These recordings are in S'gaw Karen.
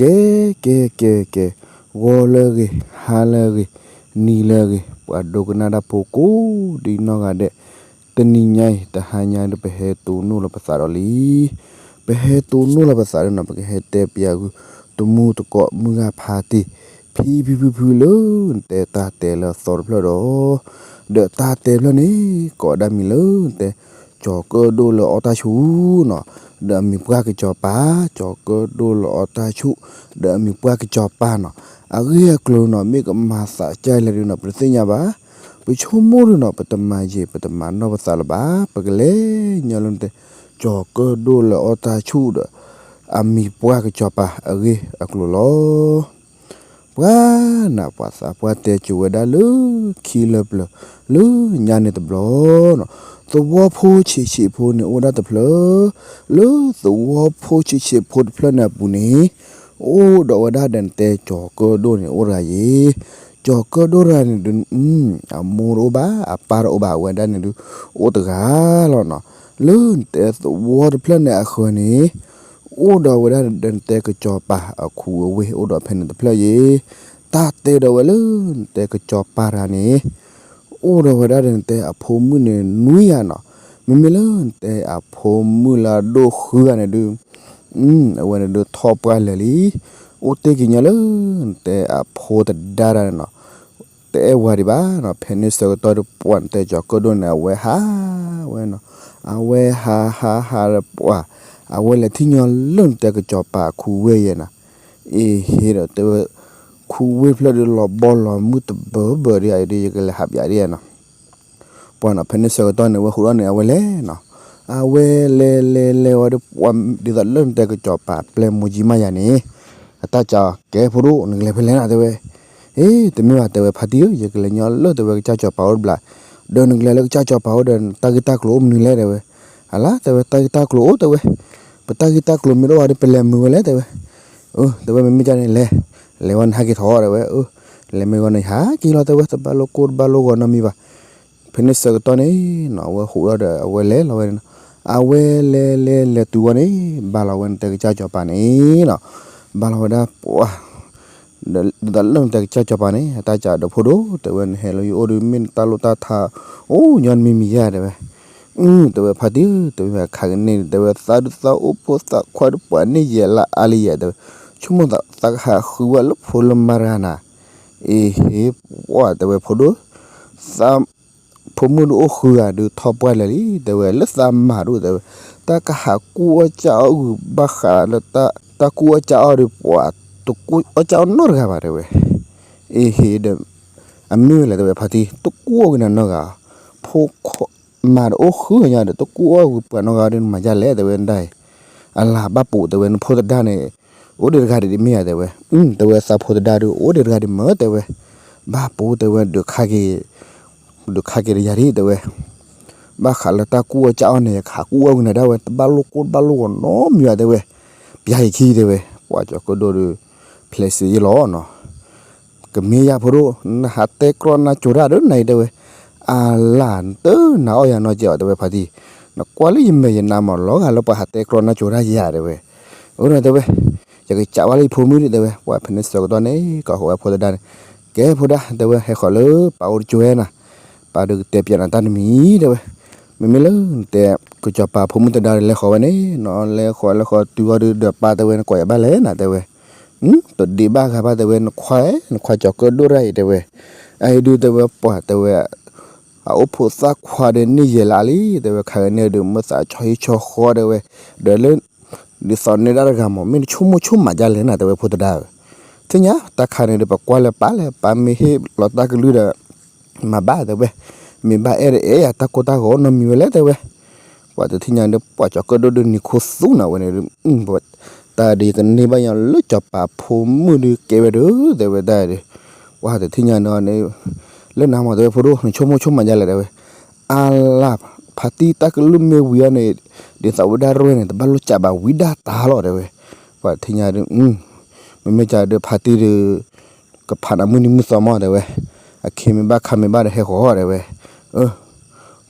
ကဲ ကဲ ကဲ ကဲ, ဂီၤလၢအဂ့ၤ, ဟါလၢအဂ့ၤ, နံၤလၢအဂ့ၤ, ပှၤဒိကနၣ်တၢ်ဖိကိးဒ်နီၢ်ဂၤဒဲး, တနံၤညါအံၤ တဟါညါဒီး ပဟဲတိၢ်နီၣ်လီၤပသးဒီးလံ. ပဟဲတိၢ်နီၣ်လီၤပသးဒီးနီၤ ပကဟဲတဲပျးဂုာ် တမူတကိးမုၢ်ဂၢ်ဖါတံၢ် ဖံဖံဖုဖုလၢ နတဲတၢ်တဲလၢအသီတဖျၢၣ်ဒီး ဒီးတၢ်တဲဖျၢၣ်န့ၣ် ကိးဒၣ်မံၤလၢနတဲ ကၠီၤကၢၣ်ဒိၣ်လၢအီၣ်တၢ်ဆူၣ်နီၤ, ဒီးအမံၤပှၢ်ကစီၤပၤ, ကၠီၤကၢၣ်ဒိၣ်လၢအီၣ်တၢ်ဆူၣ်, ဒီးအမံၤပှၢ်ကစီၤပၤနီၤ, အဂ့ၢ်အကျိၤနီၤ မ့ၢ်ကမၤသးကၢ်လဲၣ်ဒုနီၤ ပတသ့ၣ်ညါဘၣ်. ပဆိကမိၣ်ဒုနီၤ ပတမၤယံာ် ပတမၤနီၢ်ပသးလၢၤဘၣ်. ပကလဲၤညီလၢနတဲ ကၠီၤကၢၣ်ဒိၣ်လၢအီၣ်တၢ်ဆူၣ်ဒီး အမံၤပှၢ်ကစီၤပၤအဂ့ၢ်အကျိၤလီၤ. ပှၤနၤ ပှၤသးပှၢ်တဲစိၤဝဲဒၣ်လၢခံလၢပျၢၤ လၢညါန့ၣ်တဘျီနီၤ, သဝီဖိဆံးဆံးဖိန့ၣ်အိၣ်ဒၣ်တဖျၢၣ်, လၢသဝီဖိဆံးဆံးဖိတဖျၢၣ်န့ၣ်အပူၤန့ၣ် အိၣ်ဒီးဝဲဒၣ်ဒီးနတဲကၠီၤကၢၣ်ဒိၣ်န့ၣ်အိၣ်တဂၤယ့ၤ, ကၠီၤကၢၣ်ဒိၣ်တဂၤန့ၣ်ဒု အမိၢ်တအိၣ်ဘၣ် အပၢ်တအိၣ်ဘၣ် အဝဲဒၣ်န့ၣ်ဒု အိၣ်တဂၤလီၤနီၤ. လၢနတဲသဝီတဖျၢၣ်န့ၣ်အဃၢၤန့ၣ် အိၣ်ဒီးဝဲဒၣ်ဒီးနတဲကစီၤပၤအခူအဝ့ၢ် အိၣ်ဒီးဖဲန့ၣ်တဖျၢၣ်ယ့ၤ, တၢ်တဲဒီးဝဲလၢနတဲကစီၤပၤတဂၤန့ၣ် အိၣ်ဒီးဝဲဒၣ်ဒီးနတဲအဖိမုၣ်န့ၣ်နွံဂၤနီၤ, မ့မ့ၢ်လၢနတဲအဖိမုၣ်လၢအဒိၣ်ဃုဂၤန့ၣ်ဒု အဝဲန့ၣ်ဒုထီၣ်ပှၢ်လၢာ်လံ, အိၣ်တ့ၢ်က့ၤညီလၢနတဲအဖိသဒါတဂၤန့ၣ်နီၤ, တအဲၣ်ဝၤဒံးဘၣ်နီၤ, ဖဲန့ၣ်ဆၢကတီၢ်ဒီးပှၤနတဲကၠီၤကၢၣ်ဒိၣ်န့ၣ် အဝဲဟးဝဲနီၤ, အဝဲဟးဟးဟးဒီးပှၤ, အဝဲလဲၤထံၣ်ညီလၢနတဲကစီၤပၤအခူဝ့ၢ်ယဲနီၤ, အ့ဟ့ဒီးတဲဝဲ ခူဝ့ၢ်ဖျၢၣ်ဒုလီၤဘီလီၤမုၢ်တဘၢဘၢဒံး အံၤဒုယကလဲၤဟးပၠးဒံးနီၤ ပှၤနီၤ ဖဲန့ၣ်ဆၢကတီၢ်န့ၣ် အဝဲဃုာ်ထီၣ်န့ၣ် အဝဲလဲၤနီၤ, အဝဲလဲၤလဲၤလဲၤဝဲဒီးပှၤဒ်သိးလၢနတဲကစီၤပၤပျဲၢ်မိၢ်ကၠံမးယၤန့ၣ်, အတၢ်ကးအီၤ ကဲဖိဒိၣ် နကလဲၤဖဲလဲၣ်နၤ တဲဝဲ, အ့ တမ့ၢ်ဘၣ် တဲဝဲ ဖါတံၢ်ဧၢ ယကလဲၤညီလၢတဲဝဲကစၢ်စီၤပၤအိၣ်တဘျီ, ဒီးနကလဲၤလၢကစၢ်စီၤပၤအိၣ်ဒီး တၢ်ဂ့ၢ်တၢ်ကျိၤအိၣ်မနုၤလဲၣ် တဲဝဲ, အလါ တဲဝဲ တၢ်ဂ့ၢ်တၢ်ကျိၤအိၣ် တဲဝဲ, ပတၢ်ဂ့ၢ်တၢ်ကျိၤမ့ၢ်တအိၣ်ဘၣ်ဒီး ပလဲၤမုာ်ဝဲလဲၣ် တဲဝဲ အၢ တဲဝဲ မ့မ့ၢ်ကန့ၣ်လဲၤ, လဲၤဝဲန့ၣ်ဟးက့ၤထီၣ် တဲဝဲ, အၢ လဲၤမ့ၢ်ဂီၤန့ၣ် ယဟးက့ၤလီၤ တဲဝဲ တဘၣ်လိာ်ကိၢ်တဘၣ်လိာ်ဂီၤနီတမံၤဘၣ်. ဖဲန့ၣ်ဆၢကတီၢ်န့ၣ်နီၤ အဝဲဃုာ်ထီၣ်ဒီး အဝဲလဲၤလီၤဝဲန့ၣ်နီၤ, အဝဲလဲၤလဲၤလဲၤတုၤဝဲန့ၣ် ဘၣ်လီၤဝဲန့ၣ်တဲကစၢ်စီၤပၤန့ၣ်နီၤ, ဘၣ်လီၤဝဲဒၣ်ပှၤ ဒ်သိးလၢနတဲကစၢ်စီၤပၤန့ၣ် အတၢ်ကးဒီးဖိဒိၣ် တဲဝဲ နဟဲလၢယအိၣ်ဒီး မ့ၢ်နတၢ်လိၣ်တၢ်ထါ အိၣ်ညီနမံၤမံၤယါ တဲဝဲ, အၢ တဲဝဲ ဖါတံၢ် တဲဝဲ ခါကန့ၣ် တဲဝဲ သးဒုးသးအိၣ်ဖိသးခွါဒီးပှၤန့ၣ်ယဲလၢအါလံယဲ တဲဝဲ, ဆိကမိၣ်သးကဟးဃုဝဲလၢဖိလၢမါတဂၤနၤ, အ့ဟ့ ပှၤ တဲဝဲ ဖိဒိၣ် သး ဖိမုၣ်ဒုးအိၣ်ဃုဂၤဒုးထီၣ်ပှၢ်လၢာ်လံ တဲဝဲ လၢသးမၤဒိၣ် တဲဝဲ, တၢ်ကဟးကူၣ်အီၣ်ကၢ်အီၣ်ဂုၤဘၣ်ဃးလၢ တၢ်ကူၣ်အီၣ်ကၢ်အီၣ်ဒီး ပှၤတကူၣ်အီၣ်ကၢ်အီၣ်နီတဂၤဘၣ် တဲဝဲ, အ့ဟ့ဒီး အမ့ၢ်ဝဲလဲၣ် တဲဝဲ ဖါတံၢ် တကူၣ်အီၣ်ဂ့ၤနၤနီတဂၤ, ဖိခွါမၤတအိၣ်ဃုဂၤညါဒီး တကူၣ်အီၣ်ဂ့ၤပှၤနီတဂၤဒီး နမၤယါလဲၣ် တဲဝဲ နဒၣ်အံၤ, အလၤဘၣ်ပိာ် တဲဝဲ နဖိသဒါန့ၣ် အိၣ်ဒံးတဂၤဒံးမ့ၢ်ဧါ တဲဝဲ, အၢ တဲဝဲ သးဖိသဒါဒုး အိၣ်ဒံးတဂၤဒံးမ့ၢ် တဲဝဲ, ဘၣ်ပိာ် တဲဝဲ ဒုးခါက့ၤ ဒုးခါက့ၤဒီးယၤဒံး တဲဝဲ, ဘၣ်ဃးလၢတၢ်ကူၣ်အီၣ်ကၢ်အီၣ်န့ၣ် ယကဟးကူၣ်အီၣ်ဂ့ၤနၤဒၣ်ဝဲ တဘၣ်လိာ်ကိၢ်တဘၣ်လိာ်ဂီၤနီတမံၤဘၣ် တဲဝဲ, ပျါယခံ တဲဝဲ, ပှၤကၠီၤကၢၣ်ဒိၣ်ဒီး ဖျဲးစ့ယ့လီၤနီၤ ကမ့ၢ်ယါဖိဒိၣ် နဟးတဲကြီနါကိၤတၢ်ဒီးနၤအံၤ တဲဝဲ, အလၤ နတနာ်အီၣ်ယၤနီတစဲးဘၣ် တဲဝဲ ဖါတံၢ်, နကွၢ်လၢယမဲာ်ယနါမး လီၤဂာ်လၢပှၤဟးတဲကြီနါကိၤတၢ်ယၤ တဲဝဲ, အၢ တဲဝဲ, ယကစးဝဲလၢယဖိမုၣ်ဒံး တဲဝဲ, ပှၤဖဲန့ၣ်ဆၢကတီၢ်န့ၣ် ကိးဃီၤဝဲဖိသဒါန့ၣ်, ကဲဖိဒၣ် တဲဝဲ ဟဲဃီၤလၢပၢ်အိၣ်တကၠိဝဲနၤ, ပၢ်ဒုးကတဲပျးနၤတၢ်တမံၤ တဲဝဲ, မ့မ့ၢ်လၢနတဲ ကစီၤပၤဖိမုၣ်သဒါဒီးလဲၤဃီၤဝဲန့ၣ်နီၤ လဲၤဃီၤလဲၤဃီၤတုၤအီၤဒုးဒီးပၢ် တဲဝဲ နကိးယၤဘၣ်လဲၣ်နၤ တဲဝဲ, တဒံးဘၣ်ဂၤဘၣ် တဲဝဲ နခွါ နခွါကၠီၤကၢၣ်ဒိၣ်တဂၤအံၤ တဲဝဲ, အအံၤဒုး တဲဝဲ ပှၤ တဲဝဲ အအိၣ်ဖိသၣ်ခွါဒီးန့ၢ်ယဲၢ်လါလံ တဲဝဲ ခါကန့ၣ်ဒုး မ့ၢ်သးဆီဟံၣ်ဆီဃီ တဲဝဲ, ဒီးလၢ ဒ်သိးန့ၢ်ဒၣ်တဂၤမး မ့ၢ်နဆိကမိၣ်ဆိကမးဒ်လဲၣ်နၤ တဲဝဲ ဖိသဒါဧၢ, သ့ၣ်ညါ တၢ်ခါန့ၣ်ဒီး ပကွၢ်လၢပၢ်လဲၣ် ပၢ်မ့ၢ်ဟ့ၣ်လီၤတၢ်ကလုၢ်ဒီး မၤဘၣ် တဲဝဲ, မ့ၢ်ဘၣ်အဲၣ်ဒိးအဲၣ်ယၤ တၢ်ကိၢ်တၢ်ဂီၤနီတမံၤဝဲလဲၣ် တဲဝဲ, ပှၤတထံၣ်ညါဒီး ပှၤကၠီၤကၢၣ်ဒိၣ်ဒုးနံၤခိၣ်သူနၤဝဲန့ၣ်ဒုး တၢ်ဒုးယကန့ၢ်ဘၣ်ညီလၢကၠီၤပၤဖိမုၣ်ဒုးကဲဝဲဒုး တဲဝဲတၢ်ဒုး, ပှၤတထံၣ်ညါဒီးန့ၣ် လၢနၤမး တဲဝဲ ဖိဒိၣ် နဆိကမိၣ်ဆိကမးဒ်လဲၣ် တဲဝဲ, အလၤ ဖါတံၢ် တၢ်ကလုၢ်မ့ၢ်ဝံၤအီၤန့ၣ် ဒ်သိးဝဲဒၣ်ရဲၣ်န့ၣ် တဘၣ်လိၣ်ကးဘၣ်ဝံၤဒၣ်တၢ်လီၤ တဲဝဲ, ပှၤတထံၣ်ညါဒီး မ့မ့ၢ်ကဒီးဖါတံၢ်ဒီး ကဖးနၤမုၢ်နံၤမုၢ်သီမး တဲဝဲ, အခ့မ့ၢ်ဘၣ်ခါမ့ၢ်ဘၣ်ဒီးဟဲဃီၤ တဲဝဲ,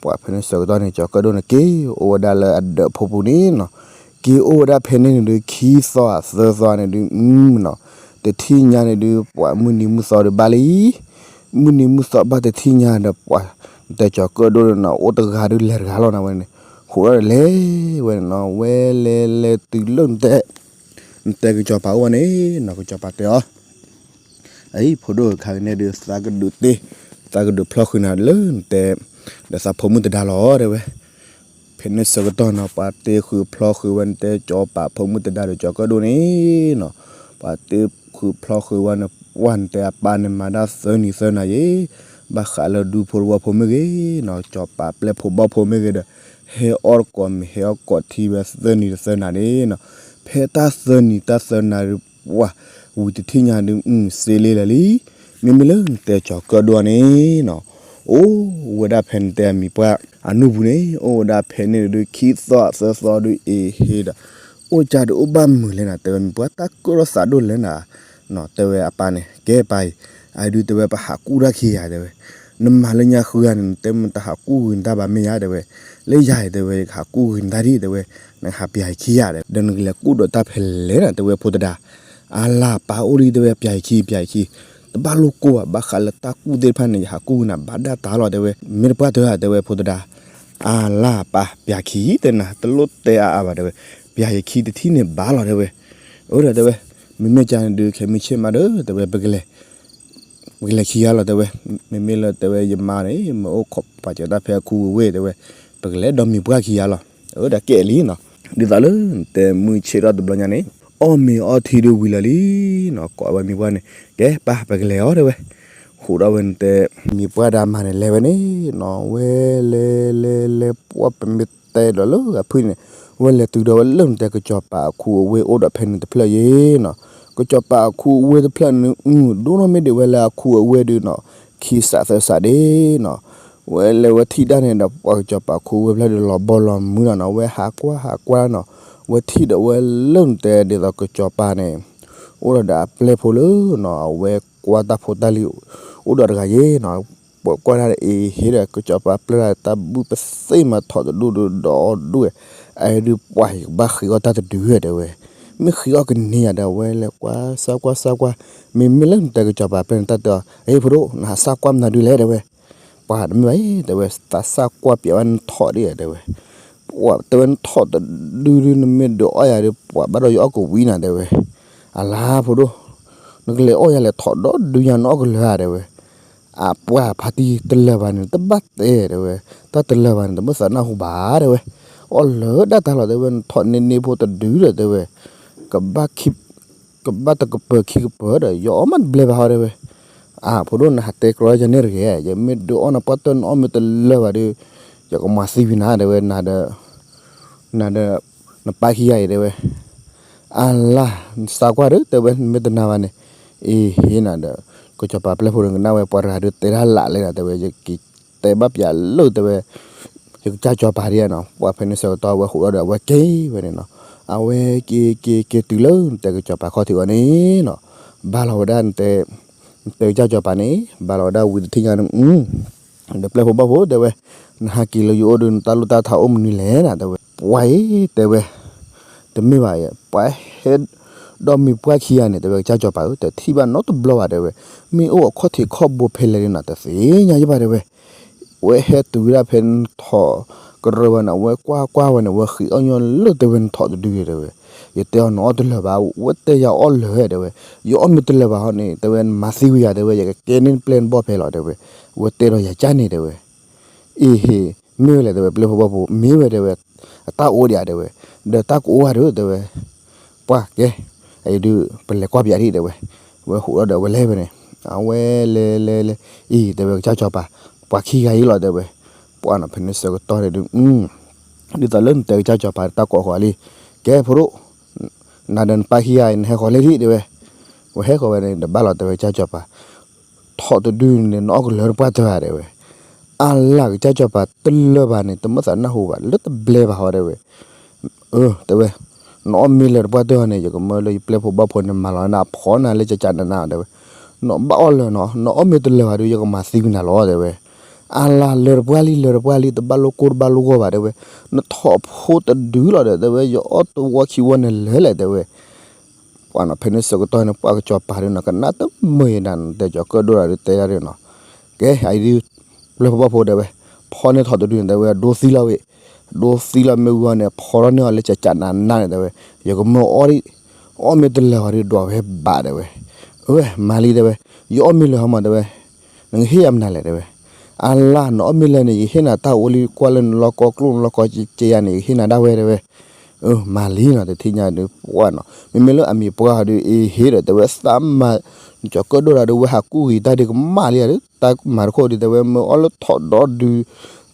ပှၤဖဲန့ၣ်ဆၢကတီၢ်န့ၣ် ကၠီၤကၢၣ်ဒိၣ်န့ၣ်က့ၤ အိၣ်ဝဲဒၣ်လၢအဒၢးဖိပူၤန့ၣ်နီၤ, က့ၤအိၣ်ဝဲဒၣ်ဖဲန့ၣ်န့ၣ်ဒုး ခံသီသၢသီန့ၣ်ဒုး မုၢ်နီၤ, တထံၣ်ညါန့ၣ်ဒုး ပှၤမုၢ်နံၤမုၢ်သီဒုးဘၣ်လံ, မုၢ်နံၤမုၢ်သီဘၣ်တထံၣ်ညါဒီး ပှၤ နတဲကၠီၤကၢၣ်ဒိၣ်န့ၣ်နီၤ အိၣ်တဂၤဒုးလဲၤတဂၤလီၤနၤဝဲန့ၣ်, ဟူးထီၣ်ဒီးလဲၤဝဲန့ၣ်နီၤ ဝဲလဲၤလဲၤတုၤလၢနတဲ နတဲကစီၤပၤအိၣ်ဝဲန့ၣ်နီၤ ကစီၤပၤတဲအီၤ, အံၤ ဖိဒိၣ်ဧၢ ခါကန့ၣ်ဒုး သးကဒုးတ့, သးကဒုးဖျီဃုာ်နၤလၢနတဲ, ဒီးသးဖိမုၣ်တဒါလီၤ တဲဝဲ. ဖဲန့ၣ်ဆၢကတီၢ်နီၤ ပှၤတ့ဃုာ်ဖျီဃုာ်ဝဲနတဲ ကစီၤပၤဖိမုၣ်တဒါဒီးကၠီၤကၢၣ်ဒိၣ်န့ၣ်နီၤ, ပှၤတ့ဃုာ်ဖျီဃုာ်ဝဲန့ၣ် ပှၢ်နတဲအပၢ်န့ၣ်မၤဒၣ်သၢနံၤသၢနၤယ့ၤ, ဘၣ်ဃးလၢဒူဖိတဝီဖိမ့ၢ်ဂ့ၤနီၤ ကစီၤပၤပျဲၢ်ဖိဘီၣ်ဖိမ့ၢ်ဂ့ၤဒီး ဟဲအီၣ်တကိးမ့ၤ ဟဲအီၣ်ကိးထံဝဲသၢနံၤတသၢနၤန့ၣ်နီၤ, ဖဲတၢ်သၢနံၤတၢ်သၢနၤဒုး ပှၢ် ဝံၤတထံၣ်ညါဒုး အုၣ်စ့လ့လၢာ်လံ, မ့မ့ၢ်လၢနတဲကၠီၤကၢၣ်ဒိၣ်န့ၣ်နီၤ, အိၣ်ဝဲဒၣ်ဖဲနတဲအမံၤပှၢ်အနူၢ်ပူၤန့ၣ် အိၣ်ဝဲဒၣ်ဖဲန့ၣ်ဒုး ခံသီသၢသီဒုးအ့ဟ့ဒီး အိၣ်ကါဒုးအိၣ်ဘၣ်မုာ်လဲၣ်နၤ တဲဝဲ မံၤပှၢ်တၢ်ကၢၣ်ထီၣ်သးဒိၣ်လဲၣ်နၤ, တဲဝဲအပၢ်န့ၣ် ကဲပၢ်အံၤ, အဒုးတဲဝဲပဟးကူၣ်တၢ်ခံဂၤတဲဝဲ, နမၤလၢညါဃုဂၤန့ၣ် နတဲမ့ၢ်တဟးကူၣ်ဂ့ၤနတၢ်ဘၣ်မ့ၢ်ယါတဲဝဲ, လၢယၤအံၤတဲဝဲ ယကဟးကူၣ်ဂ့ၤနတၢ်ဒ်တဲဝဲ, နကဟးပျၢ်ယခံဂၤဒီး နကလဲၤကူၣ်ဒီးတၢ်ဖဲလဲၣ်နၤ တဲဝဲဖိတဒါ, အလၤပၢ်အိၣ်လံတဲဝဲ ပျၢ်ယခံ ပျၢ်ယခံ, တဘၣ်လိၣ်ကိၢ်ဘၣ် ဘၣ်ဃးလၢတၢ်ကူၣ်သ့ၣ်တဖၣ်န့ၣ် ယဟးကူၣ်ဂ့ၤနၤဘၣ်ဒၣ်တၢ်လီၤတဲဝဲ, မ့ၢ်တပှၢ်တၢၢ်ဧါတဲဝဲဖိတဒါ, အလၤပၢ် ပျၢ်ခံတဲနၤ တလိၣ်တဲအါအါဘၣ်တဲဝဲ, ပျၢ်ယခံတထံၣ်န့ၣ်ဘၣ်လီၤတဲဝဲ, အၢဒီးတဲဝဲ, မ့မ့ၢ်ကန့ၣ်ဒုး ခဲမုၢ်ဆ့ၣ်မးဒီး တဲဝဲ ပကလဲၤ ပကလဲၤခံဂၤလီၤတဲဝဲ, မ့မ့ၢ်လၢတဲဝဲယမါန့ၣ် မ့ၢ်အိၣ်ခိးပာ်စၢၤတၢ်ဖဲအခူဝ့ၢ်တဲဝဲ, ပကလဲၤဒီးမံၤပှၢ်ခံဂၤလီၤ, အၢဒီးကဲလံနီၤ, ဒ်သိးလၢတဲမုၢ်ဆ့ၣ်ထီၣ်တဘျီညါန့ၣ် အီၣ်မ့ၤအီထံဒုးဝံၤလၢာ်လံနီၤ, ကိးဝဲမံၤပှၢ်န့ၣ် ကဲပၢ် ပကလဲၤအီၤတဲဝဲ, ဟူးဒီးဝဲနတဲ မံၤပှၢ်ဒီးအမါန့ၣ် လဲၤဝဲန့ၣ်နီၤ, ဝဲလဲၤလဲၤလဲၤ ပှၢ်ပမ့ၢ်တဲဒီးလၢအဖုၣ်န့ၣ် ဝဲလဲၤတုၤဒီးဝဲလၢနတဲကစီၤပၤအခူအဝ့ၢ်အိၣ်ဒီးဖဲန့ၣ်တဖျၢၣ်ယ့ၤနီၤ, ကစီၤပၤအခူအဝ့ၢ်တဖျၢၣ်န့ၣ် အုၣ် ဒိၣ်နီၢ်မ့ၢ်ဒံးဝဲလၢအခူအဝ့ၢ်ဒုးနီၤ, ခံစးသၢစးဒ့နီၤ, ဝဲလဲၤဝဲထံၣ်ဒၣ်န့ၣ်ဒီး ပှၤကစီၤပၤအခူအဝ့ၢ်ဖျၢၣ်ဒုးလီၤဘီလီၤမုၢ်နီၤနီၤ, ဝဲဟးကွၢ်ဟးကွၢ်နီၤ, ဝဲထံၣ်ဒီးဝဲလၢနတဲဒ်သိးကစီၤပၤန့ၣ် အိၣ်ဒီးဒီးအပျဲၢ်ဖိလၢနီၤ, အဝဲကွၢ်တၢ်ဖိတၢ်လံၤ အိၣ်ဒီးတဂၤယ့ၤနီၤ, ပှၤကွၢ်တၢ်ဒီးအ့ဟ့ဒီး ကစီၤပၤပျဲၢ်တၢ်တၢ်ဘုၣ်ပသ့ၣ်မၤထီၣ်တဒူၣ်ဒုးဒီးဒူၣ်ဝဲ, အအံၤဒုးပှၢ်ယကဘၣ်ဃ့အီၣ်တၢ်တဒုဧါတဲဝဲ, မ့ၢ်ဃ့အီၣ်ကန့ၢ်ယၤဒီး အဝဲလဲၤကွၢ်စၢ်ကွၢ်စၢ်ကွၢ်, မ့မ့ၢ်လၢနတဲကစီၤပၤပျဲၢ်န့ၣ်တၢ်တဲအီၤ အ့ ဖိဒိၣ် နဟးစၢ်ကွၢ်မနုၤဒုလဲၣ်တဲဝဲ, ပှၤတမ့ၢ်ဘၣ်အံၤ တဲဝဲ သးစၢ်ကွၢ်ပျဲဝဲနထီၣ်ဒ်ဧါတဲဝဲ, ပှၤတဲဝဲနထီၣ်တဒုဒု နမ့ၢ်ဒုးအီၣ်ယၤဒီး ပှၤဘၣ်ဒီးယအီၣ်ကဝံၤနၤတဲဝဲ, အလါဖိဒိၣ်, နကလဲၤအီၣ်ယၤလဲၤထီၣ်ဒီဒုညါနအီၣ်ကလၢာ်ဧါတဲဝဲ, အပှၢ်ဖါတံၢ်တလၢာ်ဘၣ်န့ၣ် တဘၣ်တဲတဲဝဲ, တၢ်တလၢာ်ဘၣ်န့ၣ် တမ့ၢ်သးနၢ်ဟူဘၣ်တဲဝဲ, အီၣ်လၢာ်ဒၣ်တၢ်လီၤတဲဝဲ နထီၣ်န့ၢ်န့ၢ်ဖိတဒုဒီးတဲဝဲ, ကဘၣ်ခံ ကဘၣ်တကပၤခံကပၤဒီး ယအီၣ်မးတဘျဲဘၣ်ဟီတဲဝဲ, အဖိဒိၣ် နဟးတဲကြီယၤန့ၣ်တဂ့ၤ, ယမ့ၢ်ဒုးအီၣ်နပှၢ်တၢၢ် နအီၣ်မ့ၢ်တလၢာ်ဘၣ်ဒီး ယကမၤသံကွံာ်နၤတဲဝဲ, နၤဒီး နပၢ်ခံဂၤအံၤတဲဝဲ, အလါ နစၢ်ကွၢ်ဒီးတဲဝဲ နမ့ၢ်တနာ်ဘၣ်န့ၣ်, အ့ဟ့နၤဒီး ကစီၤပၤပျဲၢ်ဖိဒီးကနၣ်ဝဲ ပှၤတဂၤဒုးတဲတၢ်လၢ်လဲၣ်နၤတဲဝဲ, ယကတဲဘၣ်ပျးလၢတဲဝဲ, ယကစၢ်ကစီၤပၤဒ်နီၤ, ပှၢ်ဖဲန့ၣ်ဆၢကတီၢ်ဝဲဟူးထီၣ်ဒီး အဝဲက့ၤဝဲန့ၣ်နီၤ, အဝဲက့ၤက့ၤက့ၤတုၤလၢနတဲကစီၤပၤခီၣ်ထံးအီၤန့ၣ်နီၤ, ဘၣ်လီၤဝဲဒၣ်နတဲ နတဲကစၢ်ကစီၤပၤန့ၣ် ဘၣ်လီၤဝဲဒၣ်ဝံၤတထံၣ်ညါန့ၣ် ဒီးပျဲၢ်ဖိဘီၣ်ဖိတဲဝဲ, နဟးက့ၤလၢယအိၣ်ဒီး နတၢ်လိၣ်တၢ်ထးအိၣ်မနုၤလဲၣ်နၤတဲဝဲ, ပှၢ်အံၤတဲဝဲ, တမ့ၢ်ဘၣ်ယဲ, ပှၢ်ဟဲဒီးမံၤပှၢ်ခံဂၤန့ၣ် တဲဝဲ ကစၢ်ကစီၤပၤဧၢ တထံၣ်ဘၣ်နီတဘျီဘၣ်တဲဝဲ, မ့ၢ်အိၣ်အခီၣ်ထံးခီၣ်ဘိဖဲလဲၣ်န့ၣ်နၤ တသ့ၣ်ညါယဘၣ်တဲဝဲ ဝဲဟဲတုၤဝဲဒၣ်ဖဲနထီၣ်ကရၢဘၣ်န့ၣ် အဝဲကွၢ်ကွၢ်ဝဲန့ၣ် ဝဲဃ့အီၣ်ညီလၢတဲဝဲနထီၣ်တဒုတဲဝဲ, ယတဲအီၤနအီၣ်တလၢာ်ဘၣ်, ဝဲတဲယၤအီၣ်လၢာ်တဲဝဲ, ယအီၣ်မ့ၢ်တလၢာ်ဘၣ်ဟီန့ၣ် တဲဝဲ နမၤသံဝံၤယၤတဲဝဲ ယကကဲန့ၢ်နပျဲၢ်နဘီၣ်ဖဲလီၤတဲဝဲ, ဝဲတဲဒီးယၤကၢ်န့ၣ်တဲဝဲ, အ့ဟ့ မ့ၢ်ဝဲလဲၣ်တဲဝဲ ပျဲၢ်ဖိဘီၣ်ဖိ မ့ၢ်ဝဲတဲဝဲ, အတၢ်အိၣ်ဒံးဧါတဲဝဲ, ဒီးတၢ်ကအိၣ်ဧါဒုးတဲဝဲ ပှၢ်ကဲ, အအံၤဒုး ပလဲၤကွၢ်ပယၤဒံးတဲဝဲ, ဝဲဟူးထီၣ်ဒီးဝဲလဲၤဝဲန့ၣ်, အဝဲလဲၤလဲၤလဲၤ, အံၤတဲဝဲကစၢ်ကစီၤပၤ, ပှၤခံဂၤအံၤလီၤတဲဝဲ, ပှၢ်နီၤ ဖဲန့ၣ်ဆၢကတီၢ်န့ၣ်ဒုး, ဒ်သိးလၢနတဲကစၢ်ကစီၤပၤတၢ်ကိးဃီၤလံ, ကဲဖိဒိၣ်, နၤဒီးနပၢ်ခံဂၤအံၤ နဟဲဃီၤလံဒံးတဲဝဲ, ဝဲဟဲဃီၤဝဲန့ၣ် ဒီးဘၣ်လီၤတဲဝဲကစၢ်ကစီၤပၤ ထီၣ်တဒုန့ၣ် နအီၣ်ကလၢာ်တပှၢ်တၢၢ်ဧါတဲဝဲ, အလၢ်ကစၢ်ကစီၤပၤတလၢာ်ဘၣ်န့ၣ် တမ့ၢ်သးနၢ်ဟူဘၣ် လၢတဘျဲဘၣ်ဟီတဲဝဲ, အၢ တဲဝဲ, နအီၣ်မ့ၢ်လၢာ်တပှၢ်တၢၢ်န့ၣ် ယကမၢလၢယပျဲၢ်ဖိဘီၣ်ဖိန့ၣ် မၤလီၤနၤဖီနၤလၢကကးနနၤတဲဝဲ, နဘၣ်အီၣ်လၢာ်နီၤ နအီၣ်မ့ၢ်တလၢာ်ဘၣ်ဒီး ယကမၤသံကွံာ်နၤလီၤတဲဝဲ, အလၤလၢာ်တပှၢ်လံ လၢာ်တပှၢ်လံ တဘၣ်လိၣ်ကိၢ်တဘၣ်လိၣ်ဂီၢ်ဘၣ် တဲဝဲ, နထိးဖိတဒုလီၤဒီး တဲဝဲ ယအီၣ်တဝီခံဝီန့ၣ်လၢာ်လဲၣ် တဲဝဲ. ပှၤနီၤ ဖဲန့ၣ်ဆၢကတီၢ်န့ၣ် ပှၤကစီၤပၤဒုးနီၤ ကနၣ်တမုာ်ယဒၣ်နီၤ တဲကၠီၤကၢၣ်ဒိၣ်ဒီး တဲဒၣ်ဒုးနီၤ, ကဲ အအံၤဒုး ပျဲၢ်ဖိဘီၣ်ဖိ တဲဝဲ, ဖီန့ၢ်ထိးတဒုန့ၣ် တဲဝဲ ဒိသံလီၤဝဲ, ဒိသံလီၤမ့ၢ်ဝံၤအီၤန့ၣ် ဖီထီၣ်န့ၢ်အီၤလၢကကးနးနးန့ၣ် တဲဝဲ, ယကမၢအီၣ်ဒံး, အီၣ်မ့ၢ်တလၢာ်ဝဲဒုး ဒွးဝဲဘၣ် တဲဝဲ. အဝဲ မၤလံ တဲဝဲ, ယအီၣ်မ့ၢ်လၢာ်ဟီမး တဲဝဲ, နကဟ့ၣ်ယၤမနုၤလဲၣ် တဲဝဲ. အလၤ နအီၣ်မ့ၢ်လၢာ်န့ၣ် ယဟ့ၣ်နၤတၢ်အိၣ်လံ ကွၢ်လၢနလီၢ်ကီၢ်ကျိၣ်နလီၢ်ကီၢ်စ့ယၤန့ၣ် ယဟ့ၣ်နၤဒၣ်ဝဲ တဲဝဲ. အၢ မၤလံနီၤ တထံၣ်ညါဒုး ပှၢ်နီၤ မ့မ့ၢ်လၢအမံၤပှၢ်ဒုး အ့ဟ့ၣ်ဒီး တဲဝဲ သးမၤ ကၠီၤကၢၣ်ဒိၣ်ဒီး ဝဲဟးကူၣ်ဂံၤတၢ်ဒုးကမၣ်လံဧါဒုး တၢ်မၤတခိၣ်ဒုး တဲဝဲ မ့ၢ်အီၣ်လၢထိးဒီဒုး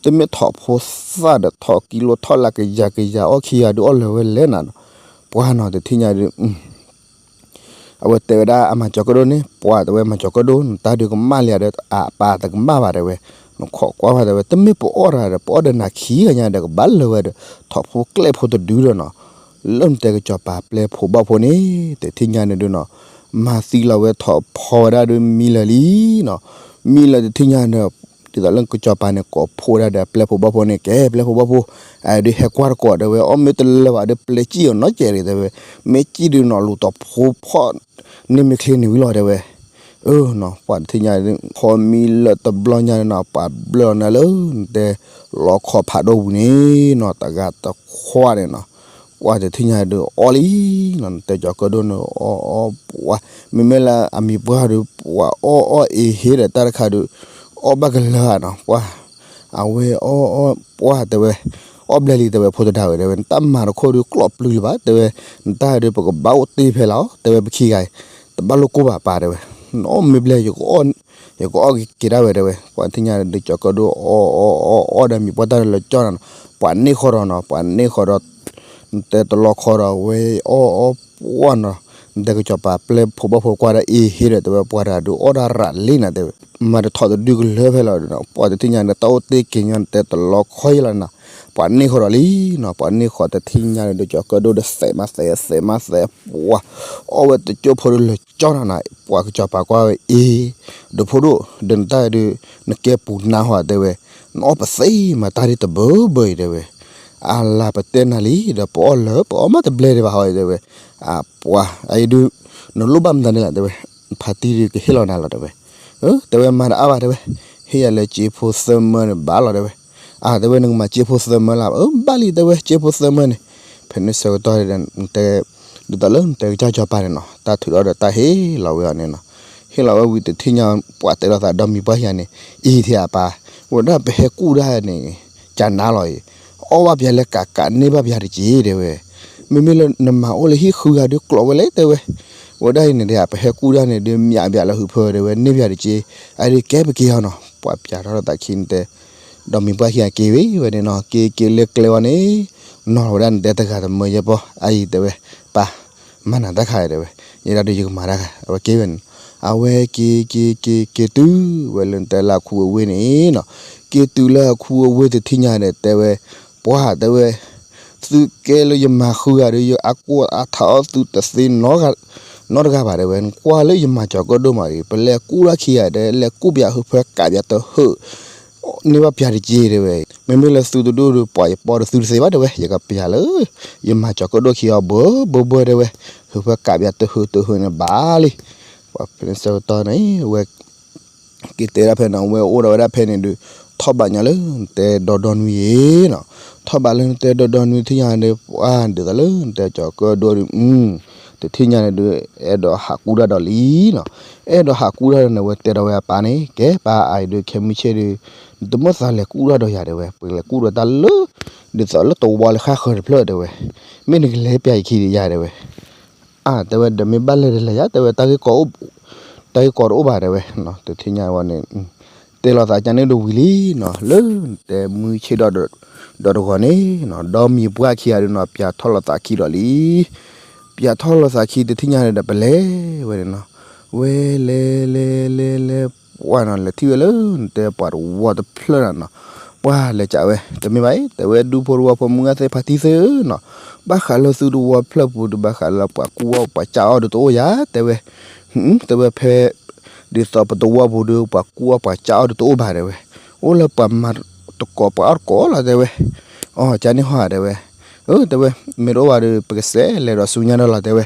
တမ့ၢ်ထိးဖိသၣ်ဒီး ထိးကံလိထိးလၢကယၤကယၤ အီၣ်ခံဂၤဒုး အီၣ်လၢာ်ဝဲလဲၣ်နၤနီၤ. ပှၢ်နီၤ တထံၣ်ညါဒုး အဝဲတဲဝဲဒၣ်အမၤကၠီၤကၢၣ်ဒိၣ်န့ၣ် ပှၤတဲဝဲ မၤကၠီၤကၢၣ်ဒိၣ် နတၢ်ဒုးကမၣ်လံဧါဒီး အပၢ်တကမၣ်ဘၣ် တဲဝဲ, နခိးကွၢ်ဘၣ် တဲဝဲ တမ့ၢ်ပအီၣ်တဂၤဒီး ပအီၣ်ဒီးနၤခံဂၤညါဒီး ကဘၣ်လၢာ်ဝဲဒီး ထိးဖိကျဲၣ်ဖိတဒုဒီးနီၤ, လၢနတဲကစီၤပၤပျဲၢ်ဖိဘီၣ်ဖိန့ၣ် တထံၣ်ညါန့ၣ်ဒုးနီၤ, မၤသံလီၤဝဲထိးဖီဝဲဒၣ်ဒုး မံလၢာ်လံနီၤ, မံလၢာ်တထံၣ်ညါန့ၣ် ဒ်သိးလၢကစီၤပၤန့ၣ် ကိးဖှိၣ်ဝဲဒၣ်ဒီးပျဲၢ်ဖိဘီၣ်ဖိန့ၣ် ကဲပျဲၢ်ဖိဘီၣ်ဖိ, အဒုးဟဲကွၢ်တကိး တဲဝဲ အီၣ်မ့ၢ်တလၢာ်ဘၣ်ဒီး ပျဲၢ်စံၣ်အီၤနီတစဲးဒံး တဲဝဲ, မ့ၢ်စံၣ်ဒုးနီၤ လူၤတီၤဖိဖီၣ်န့ၢ်မ့ၢ်ချ့န့ၣ်ဝံၤလီၤ တဲဝဲ. အၢနီၤ ပှၤတထံၣ်ညါ ဖီမံလၢာ်တဘျီညါန့ၣ်နီၤ ပှၤဘျၢလီၤနၤလၢ နတဲလီခီဖးဒိၣ်ပူၤန့ၣ်နီၤ တဂၤတခွါန့ၣ်နီၤ, ပှၤတထံၣ်ညါဒုးအီၣ်လံနီၤ နတဲကၠီၤကၢၣ်ဒိၣ်န့ၣ် အီၣ်အီၣ်ပှၢ်, မ့မ့ၢ်လၢအမံၤပှၢ်ဒုး ပှၤအီၣ်အီၣ်အ့ဟ့ဒီးတၢ်တခါဒုး အီၣ်ဘၣ်ကလၢာ်နီၤ ပှၢ် အဝဲအီၣ်အီၣ်ပှၢ် တဲဝဲ, အီၣ်ဘျဲၣ်လံ တဲဝဲ ဖိတဒါဝဲ တဲဝဲ နတၢ်မၤတခိၣ်ဒုးကျိးပျုၤလၢၤဘၣ် တဲဝဲ, နတၢ်ဒုးပကဘၣ်အိၣ်တ့ၢ်ဖဲလီၤ တဲဝဲ ပခံဂၤအံၤ တဘၣ်လိၣ်ကိၢ်ဘၣ်ပၢ် တဲဝဲ, နအီၣ်မ့ၢ်ဘျဲၣ် ယကအီၣ်က့ၤဒၣ်ဝဲ တဲဝဲ, ပှၤတထံၣ်ညါဒုးကၠီၤကၢၣ်ဒိၣ်အီၣ်အီၣ်အီၣ်ဒီးမံၤပှၢ်တၢ်လၢကၠီနီၤ, ပှၤန့ၢ်ဃီဒီးနီၤ ပှၤန့ၢ်ဃီဒီး နတဲတလီခီဒီး ဝဲအီၣ်အီၣ်ပှၢ်နီၤ, နတဲကစီၤပၤပျဲၢ်ဖိဘီၣ်ဖိကွၢ်ဒီးအ့ဟ့ဒီး တဲဝဲ ပှၤတဂၤဒုးအီၣ်ဒၣ်ရၤလံနီၤ တဲဝဲ, မၤတထီၣ်တဒုကလၢာ်ဖဲလီၤဒီး ပှၤတထံၣ်ညါန့ၣ် တၢ်အိၣ်တ့ၢ်က့ၤညီ နတဲတလီခီယလီၤနီၤ, ပှၤန့ၢ်ဃီဒီးလံနီၤ, ပှၤန့ၢ်ဃီတထံၣ်ညါန့ၣ်ဒုး ကၠီၤကၢၣ်ဒိၣ်ဒီးသဲးမးသဲး သဲးမးသဲး ပှၤ အီၣ်ဝဲတကၠိဖိဒုးလၢကၠီနီၤနီၤ, ပှၤကစီၤပၤကွၢ်ဝဲအ့ ဒီးဖိဒိၣ် ဒီးနတၢ်ဒုး နကဲပူၤနါဟီ တဲဝဲ, နအီၣ်ပသ့မးတၢ်ဒ်တဘၢဘၢအံၤ တဲဝဲ, အလၤပတဲနၤလံ ဒီးပအီၣ်လၢပအီၣ်မးတဘျဲၣ်ဒံးဘၣ်ဟီ တဲဝဲ, အပှၤ အအံၤဒုး နလိၣ်ဘၣ်မတၤန့ၣ်လဲၣ် တဲဝဲ, ဖါတံၢ်ဒုးကဟ့ၣ်လီၤနၤလီၤ တဲဝဲ, တဲဝဲမၤတအါဘၣ် တဲဝဲ, ဟ့ၣ်ယၤလၢစ့ဖိသၢမၢန့ၣ် ဘၣ်လီၤ တဲဝဲ, အါ တဲဝဲ နကမၤစ့ဖိသၢမၢလၢ် အၢ ဘၣ်လံ တဲဝဲ စ့ဖိသၢမၢန့ၣ်, ဖဲန့ၣ်ဆၢကတီၢ် တဲ ဒ်သိးလၢနတဲကစၢ်ကၠီၤပၤန့ၣ်နီၤ တၢ်ထုးထီၣ်ဒီးတၢ်ဟ့ၣ်လီၤဝဲအီၤန့ၣ်နီၤ, ဟ့ၣ်လီၤဝဲဝံၤတထံၣ်ညါ ပှၤတဲလိာ်သးဒီမံၤပှၢ်ခံဂၤန့ၣ် အံၤထဲအပၢ်, ဝဲဒၣ်ပဟဲကူၣ်တၢ်န့ၣ် ကနၤလီၤအံၤ, အီၣ်ဘၣ်ပှၤလၢကးကးန့ၢ်ဘၣ်ပှၤတက့ၢ် တဲဝဲ, မ့မ့ၢ်လၢနမၤအိၣ်လၢဟံၣ်ဃုဂၤဒုးကျိးဝဲလဲၣ် တဲဝဲ, ဝဲဒၣ်အံၤန့ၣ် ပဟဲကူၣ်တၢ်န့ၣ်ဒုး မၠးပှၤလၢဟုဖၢ တဲဝဲ န့ၢ်ပှၤတက့ၢ်, အဒုးကဲပက့ၤအီၤနီၤ, ပှၤပၠးထီၣ်လိာ်သးခံ နတဲ ဒီမံၤပှၢ်ခံဂၤက့ၤဝဲ ဝဲန့ၣ်နီၤ, က့ၤက့ၤလၢကျဲဝဲန့ၣ် နီၤလီၤဝဲဒၣ်နတဲတဂၤတမၢယဲၢ်ပီၢ်, အအံၤတဲဝဲ, ပၢ်, မၤနၤတၢ်ခါတဲဝဲ, ယဲဒၣ်ဒုးယကမၤတၢ်ခါ, အဝဲက့ၤဝဲန့ၣ်, အဝဲက့ၤက့ၤက့ၤတုၤဝဲလၢနတဲလၢအခူအဝ့ၢ်န့ၣ်နီၤ, က့ၤတုၤလၢအခူအဝ့ၢ်တထံၣ်ညါဒီး တဲဝဲ, ပှၤတဲဝဲ သုကဲလၢယမၤဃုဂၤဒီး ယအါကိၢ်အါထးအီၣ်သုတသ့ နီတဂၤဘၣ်တဲဝဲ, ကွၢ်လၢယမၤကၠီၤကၢၣ်ဒိၣ်မးအံၤ ပလဲၤကူၣ်တၢ်ခံဂၤဒီး လဲၤကူၣ်ပှၤဟုဖၢကးပှၤတဟုး န့ၢ်ဘၣ်ပှၤတက့ၢ်တဲဝဲ, မ့မ့ၢ်လၢသုတဒူၣ်ဒီး ပှၤယပီၢ်ဒီးသုတသ့ဘၣ်တဲဝဲ, ယကပျးလၢ ယမၤကၠီၤကၢၣ်ဒိၣ်ခံအီၤဘၢဘၢဘၢတဲဝဲ, ဟုဖၢကးပှၤတဟုးတဟုးန့ၣ်ဘၣ်လံ. ပှၤဖဲန့ၣ်ဆၢကတီၢ်န့ၣ် ဝဲ က့ၤတဲဒၣ်ဖဲန့ၣ် ဝဲအိၣ်ဒီးဝဲဒၣ်ဖဲန့ၣ်ဒီး ထီၣ်ဘးညါလၢနတဲဒီဒီနွံအံၤနီၤ, ထီၣ်ဘးလၢနတဲဒီဒီနွံတထံၣ်ညါန့ၣ် ပှၤဒ်သိးလၢနတဲကၠီၤကၢၣ်ဒိၣ်ဒီး တထံၣ်ညါန့ၣ်ဒီး အဲၣ်ဒိးဟးကူၣ်တၢ်ဒီးလံနီၤ, အဲၣ်ဒိးဟးကူၣ်တၢ်ဒီးန့ၣ် ဝဲတဲဒီးဝဲအပၢ်န့ၣ် ကဲပၢ်အံၤဒီး ခဲမုၢ်ဆ့ၣ်ဒီး နတမ့ၢ်သးလဲၤကူၣ်တၢ်ဒီးယၤတဲဝဲ, ပလဲၤကူၣ်ဒီးတၢ်လၢ ဒ်သိးလၢတဝီလၢဃၣ်ဃၢၤတဖျၢၣ်တဲဝဲ, မ့ၢ်နကလဲၤပှၤအံၤခံဒီးယၤတဲဝဲ အါ တဲဝဲ ဒီးမ့ၢ်ဘၣ်လဲၤတလဲၤယၤ တဲဝဲ တၢ်ဂ့ၢ်ကီတအိၣ်ဘၣ်တဲဝဲ, တထံၣ်ညါဝဲန့ၣ် တဲလိာ်သးကန့ၣ်ဒီးဝံၤလံနီၤ, လၢတဲမုၢ်ဆ့ၣ်ဒီး ဒီးတဂီၤန့ၣ်နီၤ, ဒီမံၤပှၢ်ခံဂၤဒီးနီၤ ပၠးထီၣ်လိာ်သးခံဒီးလံ, ပၠးထီၣ်လိာ်သးခံတထံၣ်ညါန့ၣ်ဒီး ပလဲၤဝဲန့ၣ်နီၤ, ဝဲလဲၤလဲၤလဲၤလဲၤ ပှၢ်နီၤ လဲၤထံၣ်ဝဲလၢနတဲပှၤတဝီတဖျၢၣ်နီၤနီၤ, ပှၢ်လဲၤကးဝဲ တမ့ၢ်ဘၣ်အံၤ တဲဝဲဒူဖိတဝီဖိမုၢ်ဂၢ်သ့ၣ်ဖါတံၢ်သ့ၣ်နီၤ, ဘၣ်ဃးလၢသုတဝီဖျၢၣ်ပူၤဒီး ဘၣ်ဃးလၢပှၤကူၣ်အီၣ်ပှၤကၠၣ်အီၣ်ဒီးတအိၣ်ယၤတဲဝဲ, တဲဝဲဖဲ ဒ်သိးပတဝီပူၤဒီး ပှၤကူၣ်အီၣ်ပှၤကၠၣ်အီၣ်ဒီးတအိၣ်ဘၣ်တဲဝဲ, အိၣ်လၢပှၤမၤတကိးပှၤအီၣ်တကိးလီၤ တဲဝဲ, အီၣ်ကန့ၣ်ဟီ တဲဝဲ, အၢ တဲဝဲ, မ့ၢ်တအိၣ်ဘၣ်ဒီး ပကစဲးလဲၤဒီးဆူညါဒီးလီၤ တဲဝဲ,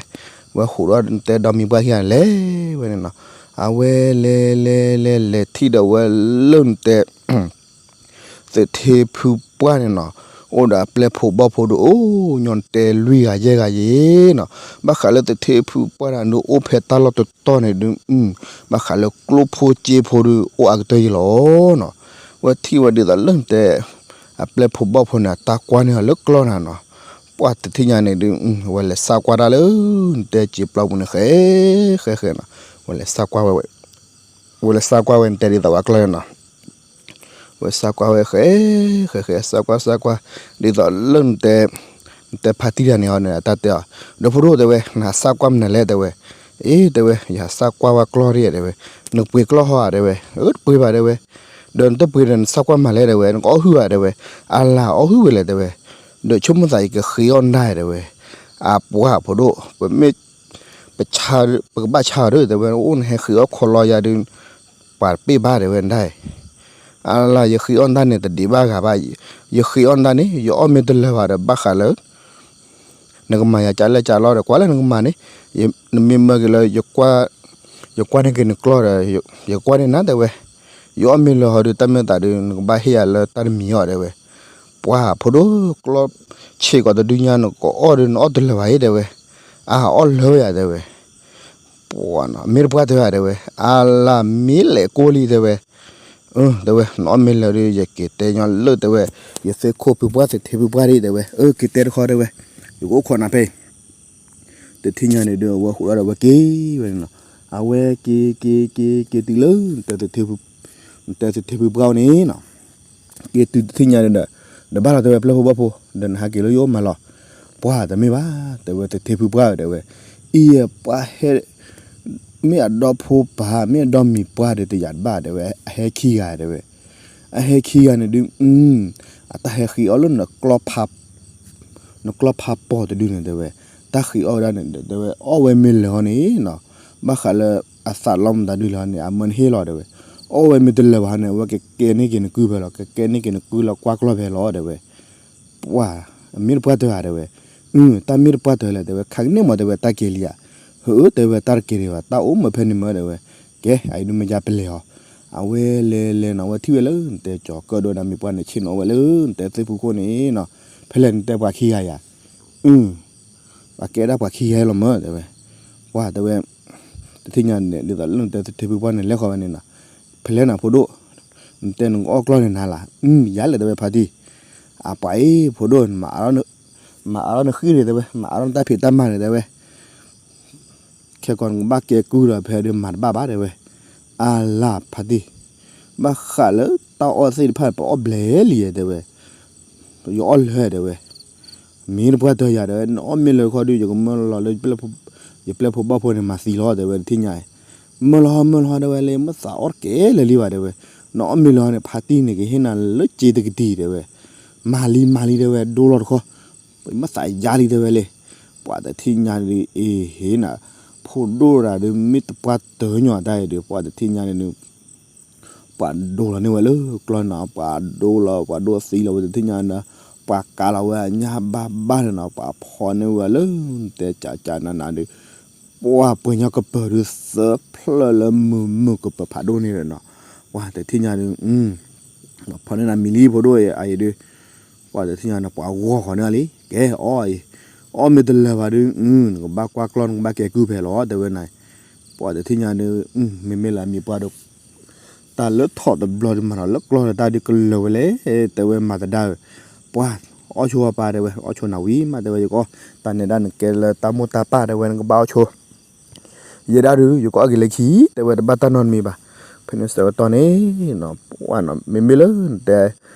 ဝဲဟူးဒီးနတဲဒီမံၤပှၢ်ခံဂၤန့ၣ်လဲၤဝဲန့ၣ်နီၤ, အဝဲလဲၤလဲၤလဲၤလဲၤထံၣ်ဒီးဝဲလၢနတဲ သထ့ဖုပှၢ်န့ၣ်နီၤ, အိၣ်ဒီးအပျဲၢ်ဖိဘီၣ်ဖိဒုးအိၣ်ညီနတဲလွံၢ်ဂၤယဲၢ်ဂၤယဲၢ်နီၤ, ဘၣ်ဃးလၢသထ့ဖုပှၢ်န့ၣ်ဒုးအိၣ်ဖဲတၢ်လီၢ်တတီၤန့ၣ်ဒုး, ဘၣ်ဃးလၢကျိၣ်ဖိစ့ဖိဒုးအိၣ်အကတၢၢ်ယဲၢ်လီၤနီၤ, ဝဲထံၣ်ဝဲဒ်သိးလၢနတဲ အပျဲၢ်ဖိဘီၣ်ဖိန့ၣ် အတၢ်ကွၢ်န့ၢ်အီၤလၢကျီၢ်နၤနီၤ, ပှၢ်တထံၣ်ညါန့ၣ်ဒုး, ဝဲလဲၤစၢ်ကွၢ်တၢ်လၢ နတဲစံာ်ပျီပူၤန့ၣ် ဃဲ ဃဲဃဲနီၤ, ဝဲလဲၤစၢ်ကွၢ်ဝဲ ဝဲလဲၤစၢ်ကွၢ်ဝဲနတဲဒ်သိးဝဲကျီၢ်န့ၣ်နီၤ, ဝဲစၢ်ကွၢ်ဝဲဃဲ ဃဲဃဲ စၢ်ကွၢ်စၢ်ကွၢ်, ဒ်သိးလၢနတဲ နတဲဖါတံၢ်တဂၤန့ၣ်အီၤန့ၣ် အတၢ်တဲအီၤ, ဒီးဖိဒိၣ်တဲဝဲ နဟးစၢ်ကွၢ်မနုၤလဲၣ် တဲဝဲ, အ့ တဲဝဲ ယဟးစၢ်ကွၢ်ဝဲကျီၢ်ဒ် တဲဝဲ, နပှ့ၤကျီၢ်ဟီဧါ တဲဝဲ, အၢ တပှ့ၤဘၣ် တဲဝဲ, ဒီးနတပှ့ၤဒီးနစၢ်ကွၢ်မနုၤလဲၣ် တဲဝဲ, နကအီၣ်ဟုၣ်ဧါ တဲဝဲ, အလၤအီၣ်ဟုၣ်ဝဲလဲၣ် တဲဝဲ, ဒီးဆိကမိၣ်သးယကဃ့အီၣ်နၢ် တဲဝဲ, အပှၢ်ဖိဒိၣ် ပမ့ၢ် ပဆါ ပကဘၣ်ဆါအီၤဒီး တဲဝဲ အိၣ်နဟဲဃ့အီၣ်ခိးလီၤယၤဒုး ပှၤတပ့ၢ်ဘၣ် တဲဝဲဒၣ်, အလၤ ယဃ့အီၣ်နၢ်န့ၣ် တဒံးဘၣ်ဂၤဘၣ်, ယဃ့အီၣ်နၢ်န့ၣ် ယအီၣ်မ့ၢ်တလၢာ်ဘၣ်ဒီး ဘၣ်ဃးလၢ နကမၤယၤကလဲၢ်ကလီဒီး ကွၢ်လၢနကမၤန့ၣ်, နမ့ၢ်မၢက့ၤလၢ ယကွၢ်န့ၢ်က့ၤနကျီၢ်ဒီး ယကွၢ်န့ၢ်နၤ တဲဝဲ, ယအီၣ်မ့ၢ်လၢာ်ဟီဒီး တၢ်မ့ၢ်သးဒုး နကဘၣ်ဟ့ၣ်ယၤလၢတၢ်တမံၤအီၤ တဲဝဲ, ပှၢ်ဖိဒိၣ် ကျီၢ်ဆံးကီးတဒုညါ နကအီၣ်ဒီး နအီၣ်တလၢာ်ဘၣ်အံၤ တဲဝဲ, အါအီၣ်လၢာ်ဝဲယၤ တဲဝဲ, ပှၢ်နီၤ မ့ၢ်တပှၢ်တဲဝဲ တဲဝဲ, အလၤ မ့ၢ်လဲၤကိၢ်လံ တဲဝဲ, အၢ တဲဝဲ နအီၣ်မ့ၢ်လၢာ်ဒီး ယက့ၤတဲညီလၢ တဲဝဲ, ယသ့ၣ်ခိၣ်ဖုပှၢ် သထ့ဖုပှၢ်ဒ် တဲဝဲ, အၢ က့ၤတဲတခီ တဲဝဲ, ယကအိၣ်ခိးနၤဖဲအံၤ တထံၣ်ညါန့ၣ်ဒီး အဝဲဟူးဒီးဝဲက့ၤဝဲန့ၣ်နီၤ, အဝဲက့ၤက့ၤက့ၤက့ၤတုၤလၢ နတဲသထ့ဖုပှၢ်အိၣ်န့ၣ်နီၤ, က့ၤတုၤတထံၣ်ညါန့ၣ်ဒီး ဒီးဘၣ်လီၤ တဲဝဲ ပျဲၢ်ဖိဘီၣ်ဖိ ဒီးနဟးက့ၤလၢယအိၣ်မးလီၤ, ပှၢ်တမ့ၢ်ဘၣ် တဲဝဲ သထ့ဖုပှၢ် တဲဝဲ, အံၤပှၤဟဲ မ့ၢ်အဒီဖိပၢ် မ့ၢ်အဒီမံၤပှၢ်ဒီးတယာ်တဘၣ် တဲဝဲ, အဟဲခံဂၤ တဲဝဲ, အဟဲခံဂၤန့ၣ်ဒုး အတၢ်ဟဲဃ့အီၣ်လၢ နကျီၢ်ဖးပီၢ်တဒုန့ၣ် တဲဝဲ, တၢ်ဃ့အီၣ်ဝဲဒၣ်န့ၣ် တဲဝဲ အီၣ်ဝဲမ့ၢ်လၢာ်ဟီန့ၣ်နီၤ, ဘၣ်ဃးလၢအသးလီမတၤဒုလီၤန့ၣ် အမၢနဟ့ၣ်လီၤ တဲဝဲ, အီၣ်ဝဲမ့ၢ်တလၢာ်ဘၣ်ဟီန့ၣ် အဝဲကကဲန့ၢ်က့ၤနကုၢ်ဖဲလီၤ, ကကဲန့ၢ်က့ၤနကုၢ်လၢကွၢ်ကျီၢ်ဖဲလီၤ တဲဝဲ, ပှၢ် မ့ၢ်တပှၢ်တဲဧါ တဲဝဲ, အၢ တၢ်မ့ၢ်တပှၢ်တဲလဲၣ် တဲဝဲ, ခါကန့ၣ်မး တဲဝဲ တၢ်ကဲလံဧါ, ဟၢ တဲဝဲ တၢ်တကဲဒံးဘၣ် တၢ်အိၣ်မးဖဲန့ၣ်မး တဲဝဲ, ကဲ အအံၤဒုးမ့ၢ်ယါပလဲၤအီၤ, အဝဲလဲၤလဲၤနီၤ အဝဲထံၣ်ဝဲလၢ နတဲကၠီၤကၢၣ်ဒိၣ်ဒီးမံၤပှၢ်န့ၣ် ဆ့ၣ်နီၤဝဲလၢ နတဲသ့ၣ်ဖူခိၣ်န့ၣ်နီၤ, ဖဲလဲၣ်နတဲပှၤခံဂၤယၤ, အၢ ပှၤကဲဒၣ်ပှၤခံဂၤလီၤမး တဲဝဲ, ပှၢ်တဲဝဲ, တထံၣ်ညါန့ၣ် ဒ်သိးလၢနတဲသထ့ဖုပှၢ်န့ၣ် လဲၤဃီၤဝဲန့ၣ်နီၤ, ဖဲလဲၣ်နၤဖိဒိၣ်, နတဲနကအီၣ်ကျီၢ်န့ၣ်နၤလၢ်, အၢ ယၤလဲၣ် တဲဝဲ ဖါတံၢ်, အပှၤအံၤ ဖိဒိၣ် မၤအါထီၣ်နဃံၣ်န့ၣ် တဲဝဲ မၤအါထီၣ်နတၢ်ဖံးတၢ်မၤန့ၣ် တဲဝဲ ခဲကီးနကဘၣ်ကဲကုၢ်ဒီး ဖဲဒုးမၤတဘၣ်ဘၣ် တဲဝဲ, အလၤ ဖါတံၢ်, ဘၣ်ဃးလၢတၢ်အီၣ်သ့ၣ်တဖၣ် ပအီၣ်ဘျဲၣ်လံ တဲဝဲ, ယအီၣ်လၢာ် တဲဝဲ, မ့ၢ်တပှၢ်တဲယၤ တဲဝဲ, နအီၣ်မ့ၢ်လၢာ်ခီဒုး ယကမၢလီၤလၢ ယပျဲၢ်ဖိဘီၣ်ဖိန့ၣ် မၤသံလီၤ တဲဝဲ တထံၣ်ညါအံၤ, မၢလီၤ မၢလီၤ တဲဝဲ လၢမ့ၢ်သးအီၣ်တကဲလၢာ်လံဘၣ် တဲဝဲ, နအီၣ်မ့ၢ်လၢာ်န့ၣ် ဖါတံၢ်န့ၣ် ကဟ့ၣ်နၤလၢစ့တကတံၤ တဲဝဲ, မၤလံ မၤလံ တဲဝဲ ဒိလီၤတခီ မ့ၢ်သးယါလံ တဲဝဲလံ, ပှၤတထံၣ်ညါဒုး အ့ဟ့ၣ်နၤ, ဖိဒိၣ်တဂၤဒုး မ့ၢ်တပှၢ်တၢညီတၢ်အံၤဒုး ပှၤတထံၣ်ညါန့ၣ်ဒုး ပှၤဒိလီၤန့ၢ်ဝဲလၢကျီၢ်နီၤ, ပှၤဒိလီၤ ပှၤဒိသံလီၤဝဲ တထံၣ်ညါန့ၣ်, ပှၤကးလီၤဝဲအညၣ်ဘၣ်ဘၣ်န့ၣ်နီၤ, ပှၤဖီန့ၢ်ဝဲလၢ တဲကၠးကၠးနးနးဒုး, ပှၤပှ့ၤညီကပၢၤဒုး သၢဖျၢၣ်လၢမုာ်မုာ်ကပၢၤဖးဒိၣ်န့ၣ်ဒီးနီၤ, ပှၤတထံၣ်ညါဒုး ဖီန့ၢ်နၤမံၤလံ ဖိဒိၣ်အံၤဒုး, ပှၤတထံၣ်ညါန့ၣ် ပှၤဂီၤဃီၤန့ၢ်လံ, ကဲအီၣ်အံၤ, အီၣ်မ့ၢ်တလၢာ်ဘၣ်ဒုး နကဘၣ်ကွၢ်ကျီၢ် နကဘၣ်ကဲကုၢ်ဖဲလီၤ တဲဝဲနၤ, ပှၤတထံၣ်ညါဒုး မ့မ့ၢ်လၢအမံၤပှၢ်ဒီး တၢ်လၢထီၣ်တဘျီဒုးမၤထီၣ်လၢကျီၢ်ဒီးတၢ်ဒုးကလၢာ်ဝဲလဲၣ်, တဲဝဲမၤသဒါဧၢ, ပှၤ အီၣ်ဆိအီၣ်ပၢ် တဲဝဲ အီၣ်ဆိနၤဝံၤမး တဲဝဲ ယကအီၣ်, တၢ်နဲဒၣ်နကဲလၢတၢ်မိၢ်တၢ်ပၢ် တဲဝဲ နကဘၣ်အီၣ်ဆိ ယဲဒၣ်ဒုး ယကအီၣ်က့ၤလၢခံ တဲဝဲတဘၣ်တၢ်နီတမံၤဘၣ်, ဖဲန့ၣ်စဲးဝဲတီၢ်န့ၣ်နီၤ, ပှၤနီၤ မ့မ့ၢ်လၢနတဲ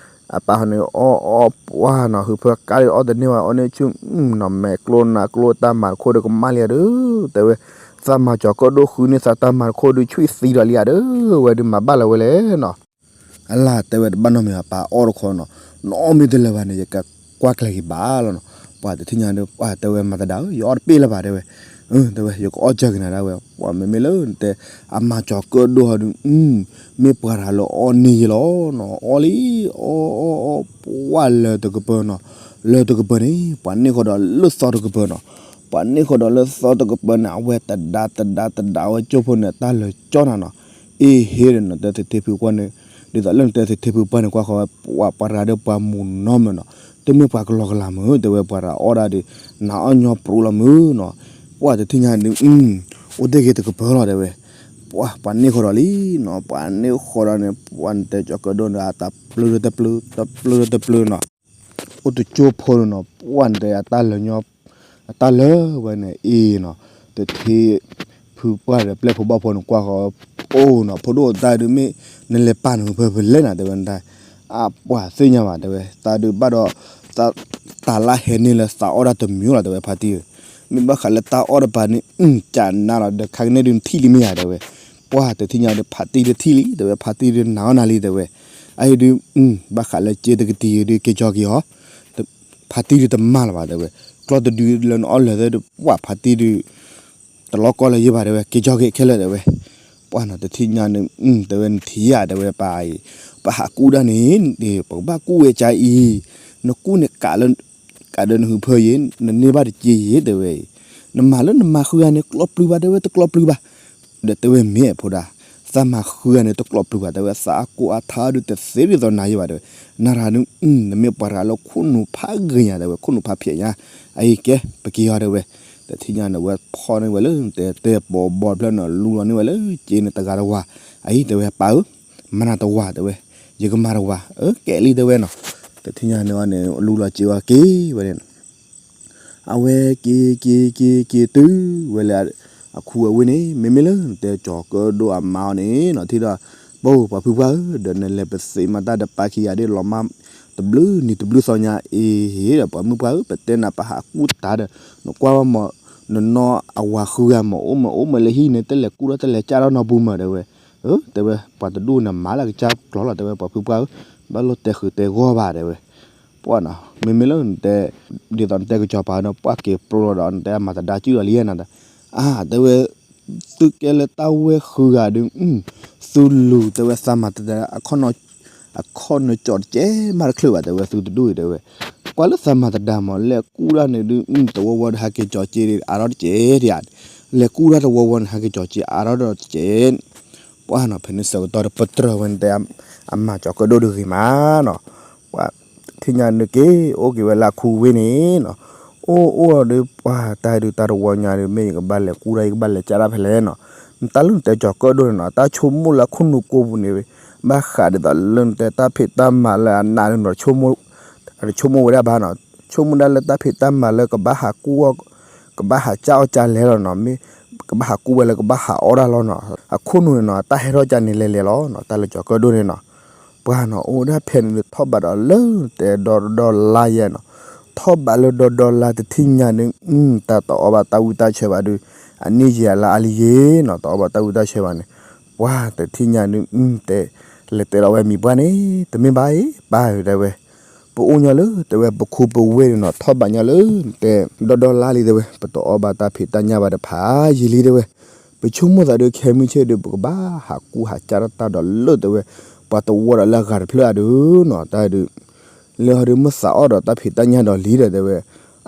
အပၢ်ဟီန့ၣ် အီၣ်အီၣ်ပှၢ်နီၤ ဟုးဖၢကါဒုးအီၣ်တန့ၢ်ဝဲ အီၣ်န့ၢ်ဆူၣ်နီၤ မဲာ်ကျိနါကျိတၢ်မၤတခိၣ်ဒီးကမၣ်လံဧါဒုး, တဲဝဲ သးမၤကၠီၤကၢၣ်ဒိၣ်ဃုန့ၢ်သးတၢ်မၤတခိၣ်ဒုး ဆူၣ်သံဒီးလံဧါဒုး, ဝဲဒုးမၤဘၣ်လၢၤဝဲလဲၣ်နီၤ အလၢ်တဲဝဲတဘၣ်နီတမံၤဘၣ် ပၢ်အီၣ်တခီနီၤ, နအီၣ်မ့ၢ်တလၢာ်ဘၣ်န့ၣ် ယကကွၢ်ကျဲၤက့ၤဘၣ်လီၤနီၤ, ပှၤတထံၣ်ညါဒုး ပှၤတဲဝဲမၤသဒါဧၢ ယအီၣ်တပ့ၢ်လၢၤဘၣ် တဲဝဲ, တဲဝဲ ယကအီၣ်စၢၤက့ၤနၤဒၣ်ဝဲ, ပှၤမ့မ့ၢ်လၢတဲ အမၤကၠီၤကၢၣ်ဒိၣ်ဟီဒုး မ့ၢ်ပှၤတဂၤလၢအီၣ်န့ၢ်ယဲလီၤနီၤ, အီၣ်လံ, အီၣ်အီၣ်အီၣ် ပှၢ်လၢတကပၢၤနီၤ, လၢတကပၢၤန့ၣ် ပှၤန့ၢ်ဃီဒီးလၢသီတကပၢၤနီၤ, ပှၤန့ၢ်ဃီဒီးလၢသီတကပၢၤန့ၣ် အဝဲတဒါတဒါတဒါဝဲကၠိဖိန့ၣ် တၢ်လၢာ်ကၠီနၤနီၤ, အ့ဟ့ဒီးနတဲသထ့ဖုပှၢ်န့ၣ်, ဒ်သိးလၢနတဲသထ့ဖုပှၢ်န့ၣ် ကွၢ်ဃီဝဲ ပှၤပှၤတဂၤဒီးပှၤမူးနီတမံၤနီၤ, တမ့ၢ်ပှၤကလီကလီမုၢ် တဲဝဲ ပှၤတဂၤအီၣ်ဒၣ်ဒီး နၤအီၣ်ညီပြူလီၤမုၢ်နီၤ, ပှၢ်တထံၣ်ညါဒုး အိၣ်တ့ၢ်က့ၤတကပၢၤလီၤတဲဝဲ, ပှၢ်ပှၤန့ၢ်ဃီဒီးလံနီၤ, ပှၤန့ၢ်ဃီဒီးန့ၣ် ပှၢ်နတဲကၠီၤကၢၣ်ဒိၣ်န့ၣ် အတၢ်ပျုၢ်တပျုၢ် တပျုၢ်တပျုၢ်နီၤ, အိၣ်တကၠိဖိန့ၣ်နီၤ, ပှၢ်နတဲအတၢ်လၢာ်ညီ အတၢ်လၢာ်ဝဲန့ၣ်အံၤနီၤ, သထ့ဖုပှၢ်ဒီးပျဲၢ်ဖိဘီၣ်ဖိန့ၣ် ကွၢ်ဃီ အိၣ်နီၤ ဖိဒိၣ်တၢ်ဒုးမ့ၢ် နလဲၤပာ်နဟုးဖၢဖဲလဲၣ်နၤတဲဝဲနတၢ်, အပှၢ်သ့ၣ်ညါဘၣ်တဲဝဲ တၢ်ဒုးဘၣ်ဒီး တၢ်လၢဟဲန့ၢ်လၢသးအီၣ်တၢ်တမံၤလီၤတဲဝဲဖါတံၢ်ဧၢ, မ့ၢ်ဘၣ်ဃးလၢတၢ်အီၣ်တပၤန့ၣ် ကနၤလီၤဒီး ခါကန့ၣ်ဒုးနထံၣ်လံမ့ၢ်ဧါတဲဝဲ, ပှၢ်တထံၣ်ညါဒုး ဖါတံၢ်တထံၣ်လံတဲဝဲ ဖါတံၢ်ဒုးနၤအီၣ်နၤလံတဲဝဲ, အအံၤဒုး ဘၣ်ဃးလၢက့တကတံၢ်ဒုးက့ၤကၠီက့ၤအီၤ, ဖါတံၢ်ဒုးတမၤလၢၤဘၣ်တဲဝဲ, ကျီၢ်တဒုလၢနအီၣ်လၢာ်သ့ၣ်ဒုး ပှၢ်ဖါတံၢ်ဒုး တလီၢ်ကီၢ်လၢၤယဲၢ်ဘၣ်တဲဝဲ က့ၤကၠီက့ၤခဲလၢာ်တဲဝဲ, ပှၢ်နီၤတထံၣ်ညါန့ၣ် တဲဝဲနထံၣ်ဧါတဲဝဲပၢ်အံၤ, ပဟးကူၣ်ဒၣ်န့ၣ် ပကဘၣ်ကူၣ်ဝဲကါအံၤ, နကူၣ်န့ၣ် ကးဒီးနဟုးဖၢယဲၢ် နန့ၢ်ဘၣ်တက့ၢ်ယဲၢ်တဲဝဲအံၤ, နမၤလၢနမၤဃုဂၤန့ၣ် ကျီၢ်ပျုၢ်ဘၣ်တဲဝဲ တကျီၢ်ပျုၢ်ဘၣ် ဒီးတဲဝဲမ့ၢ်ဖိဒၣ်, သးမၤဃုဂၤန့ၣ် တကျီၢ်ပျုၢ်ဘၣ်တဲဝဲ သးအကိးအထါဒုးတသ့ဒ်သိးနၤယဲၢ်ဘၣ်တဲဝဲ, နၤရၤဒုး နမ့ၢ်ပှၤတဂၤလၢခိၣ်နူာ်ဖးဂ့ၤညါတဲဝဲ ခိၣ်နူာ်ဖးဖျဲးညါ, အအံၤကဲ ပက့ၤအီၤတဲဝဲ, တထံၣ်ညါန့ၣ် ဝဲဖီၣ်န့ၢ်ဝဲလၢ တဲတဲပိာ်ဘီတဖျၢၣ်န့ၣ် လူလီၤန့ၢ်ဝဲလၢက့န့ၣ်တဂၤတဝၤ, အအံၤတဲဝဲပၢ်ဧၢ, မၤနၤတဝၤတဲဝဲ, ယကမၤတဝၤ, အၢကဲလံတဲဝဲနီၤ, တထံၣ်ညါန့ၣ်အီၤန့ၣ် လူလီၤစ့ဝဲက့ၤဝဲန့ၣ် အဝဲက့ၤက့ၤက့ၤက့ၤတုၤဝဲလၢ အခူအဝ့ၢ်န့ၣ် မ့မ့ၢ်လၢနတဲကၠီၤကၢၣ်ဒိၣ်အမါအီၤန့ၣ်နီၤ ထံၣ်ဒီး ပှၢ်ပှၤဖုပှၢ်ဧၢ ဒီးနလဲၤပသ့မၤတၢ်ဒီးပၢ်ခံဂၤဒ်လီၤမၢ် တဘျုးနံၤတဘျုးသီညါအံၤဒီး ပှၤမုၣ်ပှၢ်ဧၢ ပတဲနၤပဟးကူၣ်တၢ်ဒီး နကွၢ်ဝဲမး နနီၢ်အဝၤဃုဂၤမး အိၣ်မးအိၣ်မးလၢဟံၣ်န့ၣ် တလဲၤကူၣ်ထီၣ်တလဲၤကၢ်ထီၣ်နီတပူၤမး တဲဝဲ, တဲဝဲ ပှၤတဒူၣ်န့ၣ် မၤလၢကစၢ်ကျီၤလီၤ တဲဝဲ ပှၤဖုပှၢ်ဧၢ, ဘၣ်လိၣ်တဲဃုာ်တဲဂီၢ်ဘၣ် တဲဝဲ ပှၢ်နီၤ မ့မ့ၢ်လၢနတဲ ဒ်သိးနတဲကစီၤပၤဒီး ပှၢ်က့ၤပျိလီၤဒီး နတဲအမၤသဒါစုၣ်လီၤလံဧါနၤ, အါ တဲဝဲ သုကဲလၢတၢ်ဝဲၢ်ဃုဂၤဒုး သုလူၤ တဲဝဲ သးမၤသဒါ အခီၣ်နၢကၠီတကဲးမးတချုးဘၣ် တဲဝဲ သုတဒူၣ်အံၤ တဲဝဲ, ကွၢ်လၢသးမၤသဒါမး လဲၤကူၣ်တၢ်န့ၣ်ဒုး တဝီဝီဒီးဟးက့ၤကၠီက့ၤအါထီၣ်တကဲးဒံးဧါ, လဲၤကူၣ်တၢ်တဝီဝီန့ၣ် ဟးက့ၤကၠီက့ၤအါထီၣ်ဒီးတကဲး ပှၢ်နီၤ ဖဲန့ၣ်ဆၢကတီၢ်ဒီး ပတြၢၤဝဲန့ၣ်တဲ အမၤကၠီၤကၢၣ်ဒိၣ်တဂ့ၤမးနီၤ, ပှၢ် ထံၣ်ညါဒုးက့ၤ အိၣ်က့ၤဝဲလၢအခူဝ့ၢ်န့ၣ်နီၤ, အိၣ်အိၣ်ဒီး ပှၢ်တၢ်ဒုးတၢ်တဝီညါဒုး မ့ၢ်ယကဘၣ်လဲၤကူၣ်တၢ် ယကဘၣ်လဲၤကၢ်တၢ်ဖဲလဲၣ်နီၤ, နတၢ်လၢနတဲကၠီၤကၢၣ်ဒိၣ်န့ၣ်နီၤ တၢ်ဆိကမိၣ်လၢအခိၣ်နူာ်ကိးပူၤန့ၣ် ဘၣ်ဃးဒ်သိးလၢနတဲတၢ်ဖံးတၢ်မၤလၢအနးန့ၣ်နီၤ တဆိကမိၣ်ဝဲဒၣ်ဘၣ်နီၤ, ဆိကမိၣ်ဒၣ်လၢတၢ်ဖံးတၢ်မၤလၢကဘၣ်ဟးကူၣ်အီၣ် ကဘၣ်ဟးကၢ်အီၣ်ကၢ်လဲလီၤနီၤ, မ့ၢ်ကဘၣ်ဟးကူၣ်ဝဲလၢကဘၣ်ဟးအီၣ်တၢ်လီၤနီၤ, အခိၣ်နူာ်န့ၣ်နီၤ တၢ်ဟဲထီၣ်ကၢ်န့ၣ်လဲၤလဲၤလီၤနီၤ, တၢ်လၢကၠီၤကၢၣ်ဒိၣ်န့ၣ်နီၤ, ပှၢ်နီၤ အိၣ်ဝဲဒၣ်ဖဲန့ၣ်ဒုး ထီၣ်ဘးဒီးလၢတဲဒီဒီလါယဲနီၤ, ထီၣ်ဘးလၢဒီဒီလါတထံၣ်ညါဒုး တၢ်တအီၣ်ဘၣ်တၢ်ဝံတၢ်ဆၢဘၣ်ဒုး အနံၣ်ယံာ်အလါအါလံယဲနီၤ တအီၣ်ဘၣ်တၢ်ဝံတၢ်ဆၢဘၣ်န့ၣ်, ပှၢ်တထံၣ်ညါဒုး တဲ လဲၤတဲလီၤဝဲမံၤပှၢ်န့ၣ် တမ့ၢ်ဘၣ်အံၤ ပၢ်ဧၢ တဲဝဲ ပအိၣ်ညီလၢ တဲဝဲ ပခူပဝ့ၢ်န့ၣ်နီၤ ထီၣ်ဘးညီလၢ တဲ ဒီဒီလါလံ တဲဝဲ ပတအီၣ်ဘၣ်တၢ်ဖံးတၢ်ညၣ်ဘၣ်တဖးယံာ်လံ တဲဝဲ, ပဆိကမိၣ်သးဒုး ခဲမုၢ်ဆ့ၣ်ဒုး ပကဘၣ်ဟးကူၣ်ဟးကၢ်တၢ်ဒီးလၢ တဲဝဲ ပှၤတဝီဒီးလၢအဂၤတဖျၢၣ်အဒုးနီၤ တၢ်ဒုး လၢဟီဒုး မ့ၢ်သးအီၣ်ဒီးတၢ်ဖံးတၢ်ညၣ်ဒီးလံဒီး တဲဝဲ,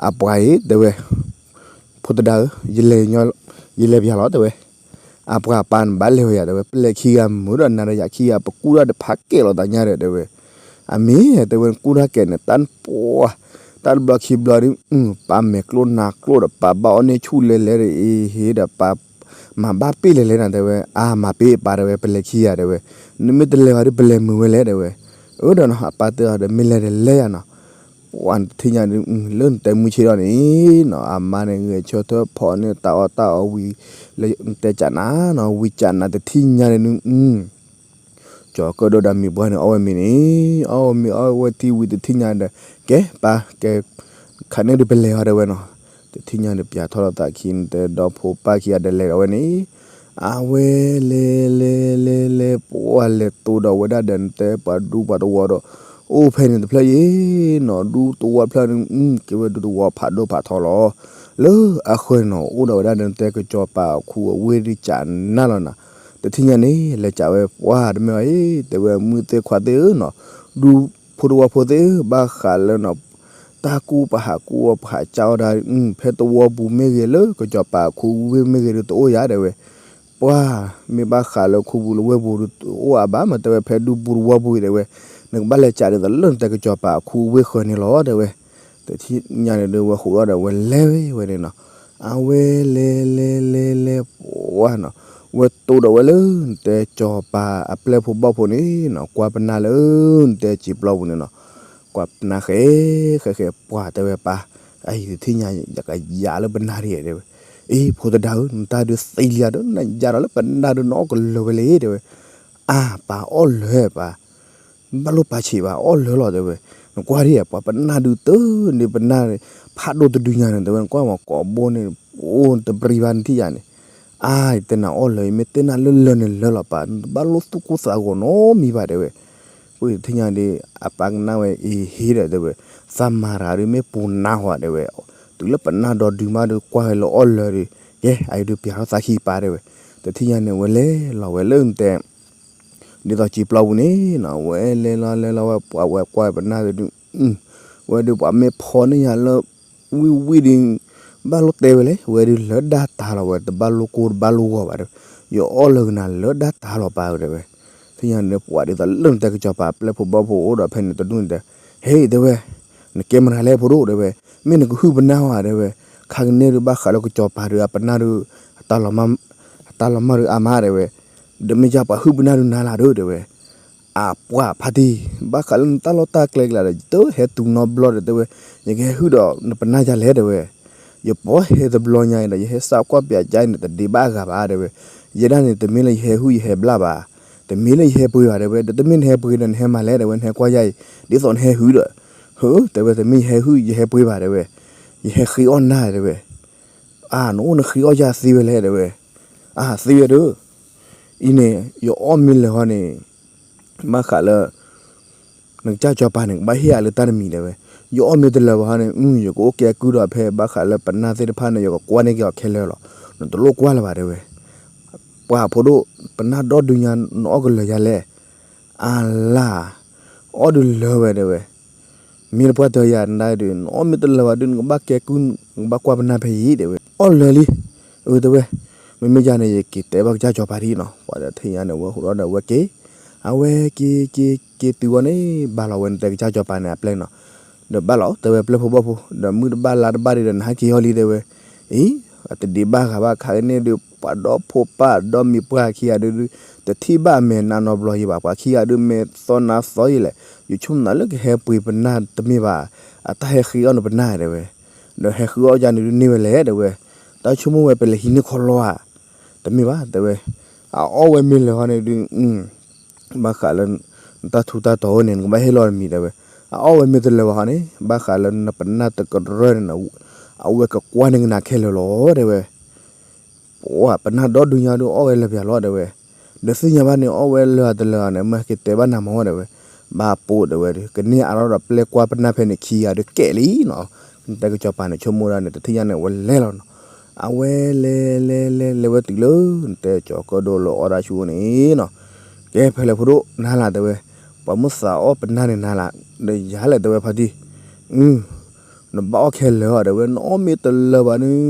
အပှၤအံၤ တဲဝဲ ဖိသဒါဧၢ, ယလဲၤ ယလဲၤပယၤလီၤ တဲဝဲ, အပှၤပၢ်န့ၣ်ဘၣ်လဲၤဝဲယၤ တဲဝဲ, ပလဲၤခံဂၤမုာ်ဒီးနၤဒီးယၤခံဂၤ ပကူၣ်တၢ်တဖးကဲလီၤသးညါဒီး တဲဝဲ, အမ့ၢ် တဲဝဲ နကူၣ်တၢ်ကဲန့ၣ် တၢ်နပှၢ် တၢ်တဘျီခံဘျီဒုး ပၢ်မဲာ်ကျိၣ်နါကျိၣ်ဒီး ပၢ်ဘၣ်အီၣ်န့ၢ်ဆူၣ်လဲၤလဲၤဒီး အ့ဟ့ဒီး ပၢ်မၤဘၣ်ပ့ၢ်လဲၤလဲၤနၤ တဲဝဲ, အါ မၤပ့ၢ်ပၢ် တဲဝဲ, ပလဲၤခံဂၤ တဲဝဲ, နမ့ၢ်တလဲၤဝဲဒုး ပလဲၤမုာ်ဝဲလဲၣ် တဲဝဲ, အၢဒီးနီၤ အပၢ်တဲအီၤဒီး မ့ၢ်လဲၤဒီးလဲၤယၤနီၤ ပှၢ်တထံၣ်ညါဒုး လၢနတဲမုၢ်ဆ့ၣ်ဒီးန့ၣ်နီၤ အမါန့ၣ် ဂဲၤဆၢထၢၣ်ဖီၣ်န့ၢ်တၢ်အီၣ်တၢ်အီဝံၤ လၢတဲကၠးနၤနီၤ ဝံၤကၠးနၤတထံၣ်ညါန့ၣ်ဒုး ကၠီၤကၢၣ်ဒိၣ်ဒီးမံၤပှၢ်န့ၣ် အီၣ်ဝဲမ့ၤန့ၣ် အီၣ်ဝဲမ့ၤအီၣ်ဝဲထံဝံၤတထံၣ်ညါဒီး ကဲပၢ် ကဲ ခါန့ၣ်ဒုးပလဲၤအီၤ တဲဝဲနီၤ တထံၣ်ညါဒီး ပၠးထီၣ်လိာ်သးခံန့ၣ် တဲဒီဖိပၢ်ခံဂၤဒီးလဲၤဒီးဝဲန့ၣ် အဝဲလဲၤလဲၤလဲၤလဲၤ ပှၢ်လဲၤတိၢ်ဒီးဝဲဒၣ်ဒီး နတဲပှၤဒူပှၤသဝီဒီး အိၣ်ဖဲန့ၣ်တဖျၢၣ်အံၤနီၤ ဒူသဝီတဖျၢၣ်န့ၣ် ကဲဝဲဒူသဝီဖးဒိၣ်ဖးထီလီၤ လၢအဃၢၤန့ၣ်နီၤ အိၣ်ဒီးဝဲဒၣ်ဒီးနတဲကစီၤပၤအခူအဝ့ၢ်ဒုးကးနၢ်လီၤနီၤ. တထံၣ်ညါန့ၣ် လဲၤကးဝဲပှၢ်တမ့ၢ်ဘၣ်အံၤ တဲဝဲမုၢ်သ့ၣ်ခွါသ့ၣ်ဧၢနီၤ, ဒူဖိတဝီဖိသ့ၣ်ဧၢ ဘၣ်ဃးလၢနီၤ တၢ်ကူၣ်ပဟးကူၣ်အီၤပဟးကၢ်အီၤဒၣ် ဖဲသဝီပူၤမ့ၢ်ဂ့ၤ လၢကစီၤပၤအခူဝ့ၢ်မ့ၢ်ဂ့ၤဒီးတအိၣ်ယၤတဲဝဲ ပှၢ်မ့ၢ်ဘၣ်ဃးလၢခူပူၤလၢဝ့ၢ်ပူၤဒီးတအိၣ်အါဘၣ် မ့ၢ်တဲဝဲဖဲဒူပူၤတဝီပူၤအံၤတဲဝဲ နကဘၣ်လဲၤကးဒ်သိးလၢနတဲကစီၤပၤအခူဝ့ၢ်ဃၢၤန့ၣ်လီၤတဲဝဲ. တထံၣ်ညါန့ၣ်ဒီး ဝဲဃိးဒီးဝဲလဲၤဝဲန့ၣ်နီၤ, အဝဲလဲၤလဲၤလဲၤလဲၤပှၢ်နီၤ, ဝဲတိၢ်ဒီးဝဲလၢနတဲကစီၤပၤအပျဲၢ်ဖိဘီၣ်ဖိန့ၣ်နီၤ, ကွၢ်ပနၢ်လၢ နတဲစံာ်ပျီပူၤန့ၣ်နီၤ, ကွၢ်ပနၢ်ဃဲ ဃဲဃဲပှၢ်တဲဝဲပၢ်, အအံၤတထံၣ်ညါ ယကယၤလၢပနၢ်ဒ်တဲဝဲ, အ့ ဖိသဒါဧၢ နတၢ်ဒုးသံလံဧါဒီး နယၤဒီးလၢပနၢ်ဒုးနအီၣ်ကလၢၤဝဲလၢတဲဝဲ, အါ ပၢ်အီၣ်လၢၤပၢ် ဘၣ်လိၣ်ပာ်ဆံးဘၣ် အီၣ်လၢၤလီၤတဲဝဲ, နကွၢ်ဒ်ပှၤပနၢ်ဒုးတၢ်န့ၣ်ပနၢ် ဖးဒိၣ်တဒုညါန့ၣ်တဲဝဲ နကွၢ်မၤကိးဘိန့ၣ် အိၣ်တပြံဘၣ်နထံၣ်ယၤန့ၣ်, အါ ယတဲနၤအီၣ်လၢၤ ယမ့ၢ်တဲနၤလၢလၢၤန့ၣ်လၢၤလီၤပၢ် နတဘၣ်လိၣ်သူၣ်ကိၢ်သးဂီၤနီတမံၤဘၣ်တဲဝဲ, ပှၢ်တထံၣ်ညါဒီး အပၢ်ကနၣ်ဝဲအံၤဟ့ဒီးတဲဝဲ, သးမၤတဂၤဒုးမ့ၢ်ပူၤနါဟီတဲဝဲ, တုၤလၢပနၢ်ဒီဒုမးဒီးကွၢ်ဝဲလၢအီၣ်လၢၤဒီး, ကဲ အအံၤဒုးပျးထီၣ်သးခံပၢ်တဲဝဲ, တထံၣ်ညါန့ၣ်ဝဲလဲၤလီၤဝဲလၢနတဲ ဒ်သိးစံာ်ပျီပူၤန့ၣ်နီၤ ဝဲလဲၤလီၤလဲၤလီၤဝဲပှၤဝဲကွၢ်ပနၢ်ဒုး, ဝဲဒုးပှၤမ့ၢ်ဖီန့ၢ်ယၤလၢ ဝံၣ်ဝံၣ်ဒုး, ဘၣ်လိၣ်တဲဝဲလဲၣ် ဝဲဒုးလၢဒၣ်တၢ်လီၤဝဲ တဘၣ်လိၣ်ကိၢ်တဘၣ်လိၣ်ဂီၤဘၣ်ဒီး, ယအီၣ်လၢၤကနၤလၢဒၣ်တၢ်လီၤပၢ်တဲဝဲ, သ့ၣ်ညါန့ၣ်ပှၤဒ်သိးလၢနတဲကစီၤပၤအပျဲၢ်ဖိဘီၣ်ဖိအိၣ်ဒီးဖဲန့ၣ်တဒူၣ်န့ၣ်တဲ, ဟ့ၣ်တဲဝဲ, နကဲမတၤလဲၣ်ဖိဒိၣ်တဲဝဲ, မ့ၢ်နကဟုၣ်ပနၢ်ဝဲတဲဝဲ, ခါကန့ၣ်ဒုးဘၣ်ဃးလၢကစီၤပၤဒုးအပနၢ်ဒုး အတၢ်လီၤမၢ်ဒုးအါမးတဲဝဲ, ဒီးမ့ၢ်ယၤပှၤဟုၣ်ပနၢ်ဒုးနၤလၢ်ဒုးတဲဝဲ, အပှၢ်ဖါတံၢ်, ဘၣ်ဃးလၢနတၢ်လီၢ်တၢ်ကျဲကလၤဒီး ယတဟဲတုၤနီတဘျီဒီးတဲဝဲ, ယကဟဲဟုၣ်ဒီးနပနၢ်ယၤလဲၣ်တဲဝဲ, ယပိာ်ဟဲတဘျီညါအံၤဒီး ယဟဲစးကွၢ်ပၠးကါအံၤန့ၣ် တဒ့ဘၣ်အဂၤဘၣ်တဲဝဲ, ယဲဒၣ်န့ၣ် တမ့ၢ်လၢယဟဲဟုၣ်ယဟဲဘျၣ်ဘၣ်, တမ့ၢ်လၢယဟဲပှ့ၤဘၣ်တဲဝဲ, ဒီးတမ့ၢ်နဟဲပှ့ၤဒီးနဟဲမၤလဲၣ်တဲဝဲ, နဟဲကွၢ်ယၤအံၤ ဒ်သိးနဟဲဟုၣ်ဒီး, ဟၢ တဲဝဲ တမ့ၢ်ယဟဲဟုၣ်ယဟဲပှ့ၤဘၣ်တဲဝဲ, ယဟဲဃ့အီၣ်နၤတဲဝဲ, အါ နအိၣ်နဃ့အီၣ်ယၤသ့ဝဲလဲၣ်တဲဝဲ, အါ သ့ဝဲဒုး အံၤန့ၣ် ယအီၣ်မ့ၢ်လၢာ်ဟီန့ၣ် ဘၣ်ဃးလၢ နကစၢ်စီၤပၤန့ၣ် ကဘၣ်ဟ့ၣ်ယၤလၢတၢ်တမံၤတဲဝဲ, ယအီၣ်မ့ၢ်တလၢာ်ဘၣ်ဟီန့ၣ် ယကအိၣ်ကဲကုၢ်ဒီးဖဲဘၣ်ဃးလၢပနၢ်သ့ၣ်တဖၣ်န့ၣ် ယကကွၢ်န့ၢ်က့ၤအီၤခဲလၢာ်လီၤ, နတလိၣ်ကွၢ်လၢၤဘၣ်တဲဝဲ, ပှၤဖိဒိၣ် ပနၢ်ဒီဒုညါ နအီၣ်ကလၢာ်ယၤလဲၣ်, အလါ အီၣ်ဒုးလၢာ်ဝဲတဲဝဲ, မ့ၢ်တပှၢ်တၢၢ်ယၤနဒၣ်ဒုး နအီၣ်မ့ၢ်တလၢာ်ဘၣ်ဒုး နကဘၣ်ကဲကုၢ် နကဘၣ်ကွၢ်ပနၢ်ဖဲအံၤတဲဝဲ, အီၣ်လၢာ်လံ, အၢ တဲဝဲ, မ့မ့ၢ်ယၤန့ၣ် ယက့ၤတဲဘၣ်ကစၢ်စီၤပၤဒ်နီၤ, ပှၤဒီးထံၣ်ညါန့ၣ် ဝဲဟူးဒီးဝဲက့ၤ, အဝဲက့ၤက့ၤက့ၤတုၤဝဲန့ၣ် ဘၣ်လီၤဝဲနတဲကစၢ်စီၤပၤန့ၣ် အပျဲၢ်နီၤ, ဒီးဘၣ်လီၤ တဲဝဲပျဲၢ်ဖိဘီၣ်ဖိ ဒီးမုၢ်တဘၣ်လါတဘၣ်ဒံးဒီး နဟးက့ၤအီၤလံတဲဝဲ, အံၤ အတဒ့ဘၣ်ဂၤဘၣ် ခါကန့ၣ်ဒုး ပှၤဒီဖိပၢ်ဒီမံၤပှၢ်ခံဂၤဒုး တထံၣ်ဘၣ်အမဲာ်နးနီတဘျီယံၤဘၣ် ပှၤခံဂၤဒုးမဲာ်သီနးသီယံၤလဲၣ်, ယဆိကမိၣ်နၤလၢကဟဲပှ့ၤပနၢ်တမ့ၢ်ဘၣ်, အတၢ်ဟဲဃ့အီၣ်နပနၢ်တဲဝဲ, ဒီးဟဲဃ့အီၣ်ယၤန့ၣ်ဒုးန့ၢ်ဝဲလဲၣ်တဲဝဲ, တၢ်ဆိကမိၣ်ဝဲပလဲၤဟံးန့ၢ်ခီလီၤဧါ, တမ့ၢ်ဘၣ်တဲဝဲ, အအီၣ်ဝဲမ့ၢ်လၢာ်ဟီန့ၣ်ဒုး ဘၣ်ဃးလၢ နတၢ်ထူးတၢ်တီၤန့ၣ် နကဘၣ်ဟ့ၣ်လီၤတမံၤတဲဝဲ, အအီၣ်ဝဲမ့ၢ်တလၢာ်ဘၣ်ဟီန့ၣ် ဘၣ်ဃးလၢနပနၢ်တကရၢန့ၣ် အဝဲကကွၢ်န့ၢ်ကနၤခဲလၢာ်လီၤတဲဝဲ, ပှၤပနၢ်ဒီဒုညါဒုးအီၣ်ဝဲလၢာ်ပၠးလီၤတဲဝဲ, ဒီးသ့ၣ်ညါဘၣ်န့ၣ် အီၣ်ဝဲလၢာ်တလၢာ်န့ၣ် မ့ၢ်က့ၤတဲဘၣ်နၤမ့ၢ်တဲဝဲ, ဘၣ်ပိာ်တဲဝဲဒုး ကန့ၢ်အါထီၣ်ဒီးပျဲၢ်ကွၢ်ပနၢ်ဖဲန့ၣ်ခံဂၤဒုးကဲလံနီၤ, နတဲကစီၤပၤန့ၣ်ဆိကမိၣ်ဒၣ်န့ၣ် တထံၣ်ညါန့ၣ် ဝဲလဲၤလီၤနီၤ, အဝဲလဲၤလဲၤလဲၤလဲၤဝဲတုၤလၢ နတဲကၠီၤကၢၣ်ဒိၣ်လၢအီၣ်ဒၣ်ဆူန့ၣ်နီၤ, ကဲဖဲလဲၣ်ဖိဒိၣ်နၤလၢ်တဲဝဲ, ပှၤမုၢ်သးအီၣ်ပနၢ်န့ၣ်နၤလၢ်, ဒီးယၤလဲၣ်တဲဝဲဖါတံၢ် နဘၣ်အီၣ်ခဲလၢာ်အီၤတဲဝဲ နအီၣ်မ့ၢ်တလၢာ်ဘၣ်ဒုး,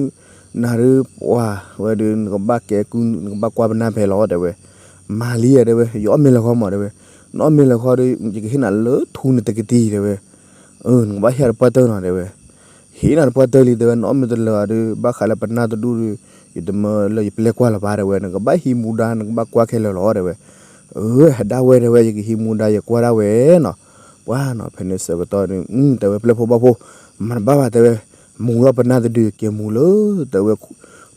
နၤဒုးပှၤဝဲဒုး နကဘၣ်ကဲကုၢ် နကဘၣ်ကွၢ်ပနၢ်ဖဲလီၤတဲဝဲ, မၤလံတဲဝဲ ယအီၣ်မ့ၢ်လၢာ်ဃီမ့ၢ်တဲဝဲ, နအီၣ်မ့ၢ်လၢာ်ဃီဒီး ယကဟ့ၣ်နၤလၢထူန့ၣ်တကတံၢ်တဲဝဲ, နကဘၣ်ဟ့ၣ်တပှၢ်တၢၢ်နီၤတဲဝဲ, ဟ့ၣ်နၤတပှၢ်တၢၢ်လံတဲဝဲ နအီၣ်မ့ၢ်တလၢာ်ဘၣ်ဒုး ဘၣ်ဃးလၢပနၢ်တဒူၣ်ဒီး ယတမၢလၢယပျဲၢ်ကွၢ်လၢၤဘၣ်တဲဝဲ နကဘၣ်ဟံးမူဒါ နကဘၣ်ကွၢ်ခဲလၢာ်လီၤတဲဝဲ, အၢ ဟဲဒၣ်ဝဲတဲဝဲ ယကဟံးမူဒါယကွၢ်ဒၣ်ဝဲနီၤ, ပှၤနီၤ ဖဲန့ၣ်ဆၢကတီၢ်ဒုး တဲဝဲပျဲၢ်ဖိဘီၣ်ဖိ မၤတဘၣ်ဘၣ်တဲဝဲ, မူထီၣ်ပနၢ်တဒုး က့ၤမူလၢ တဲဝဲ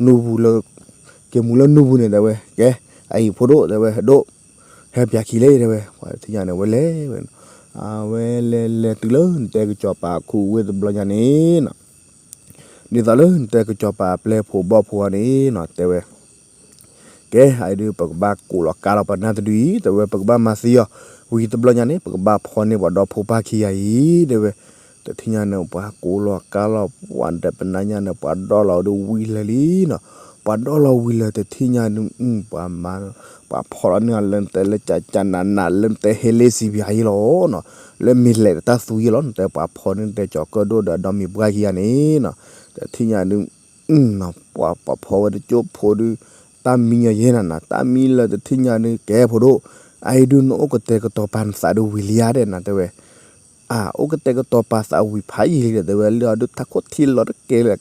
နူပူၤလၢ က့ၤမူလၢနူပူၤန့ၣ်တဲဝဲ ကဲ အအံၤဖိဒိၣ်တဲဝဲ ဒိၣ် ဟဲပၠးခံလံတဲဝဲ ပှၤတထံၣ်ညါန့ၣ် ဝဲလဲၤဝဲနီၤ, အဝဲလဲၤလဲၤတုၤလၢနတဲကစီၤပၤခူဝ့ၢ်တဘျီညါန့ၣ်နီၤ, ဒ်သိးလၢနတဲကစီၤပၤပျဲၢ်ဖိဘီၣ်ဖိအီၤန့ၣ်နီၤ တဲဝဲ ကဲ အအံၤဒုး ပကဘၣ်ကိးလီၤကါလီၤပနၢ်တဒုအံၤ တဲဝဲ ပကဘၣ်မၤသံအီၤ, ဝံၤတဘျီညါန့ၣ် ပကဘၣ်ဖီန့ၢ်ပှၤဒီဖိပၢ်ခံဂၤအံၤ တဲဝဲ, တထံၣ်ညါန့ၣ် ပှၤကူလီၤကါလီၤ ပှၤဒီးပနၤညါန့ၣ် ပှၤဒီလီၤဒုးဝံၤလၢာ်လံနီၤ. ပှၤဒီလီၤဝံၤလၢာ်တထံၣ်ညါဒုး ပှၤမၤ ပှၤဖီၣ်လီၤန့ၢ်အီၤလၢနတဲလၢကကနနလၢနတဲဟဲလ့စံးပယၤယံလီၤနီၤ. လၢမ့ၢ်လဲၤတၢ်သူယံလီၤ နတဲပှၤဖီန့ၣ် နတဲကၠီၤကၢၣ်ဒိၣ်ဒီးဒီမံၤပှၢ်ခံဂၤန့ၣ်နီၤ. တထံၣ်ညါဒုး ပှၤပှၤဖီဝဲတကၠိဖိဒုး တၢ်မံညီယဲနၤနၤ တၢ်မံလၢတထံၣ်ညါဒုး ကဲဖိဒိၣ် အအံၤဒုးနအိၣ်ကတဲာ်ကတီၤပာ်နသးဒုးဝံၤလံဧါဒီးနတဲဝဲ အအိၣ်ကတဲာ်ကတီၤပာ်သးဝံၤဖးယံာ်လံဒီးတဲဝဲ လၢအဒုးထးခိၣ်ထံလီၤတကဲလၢာ်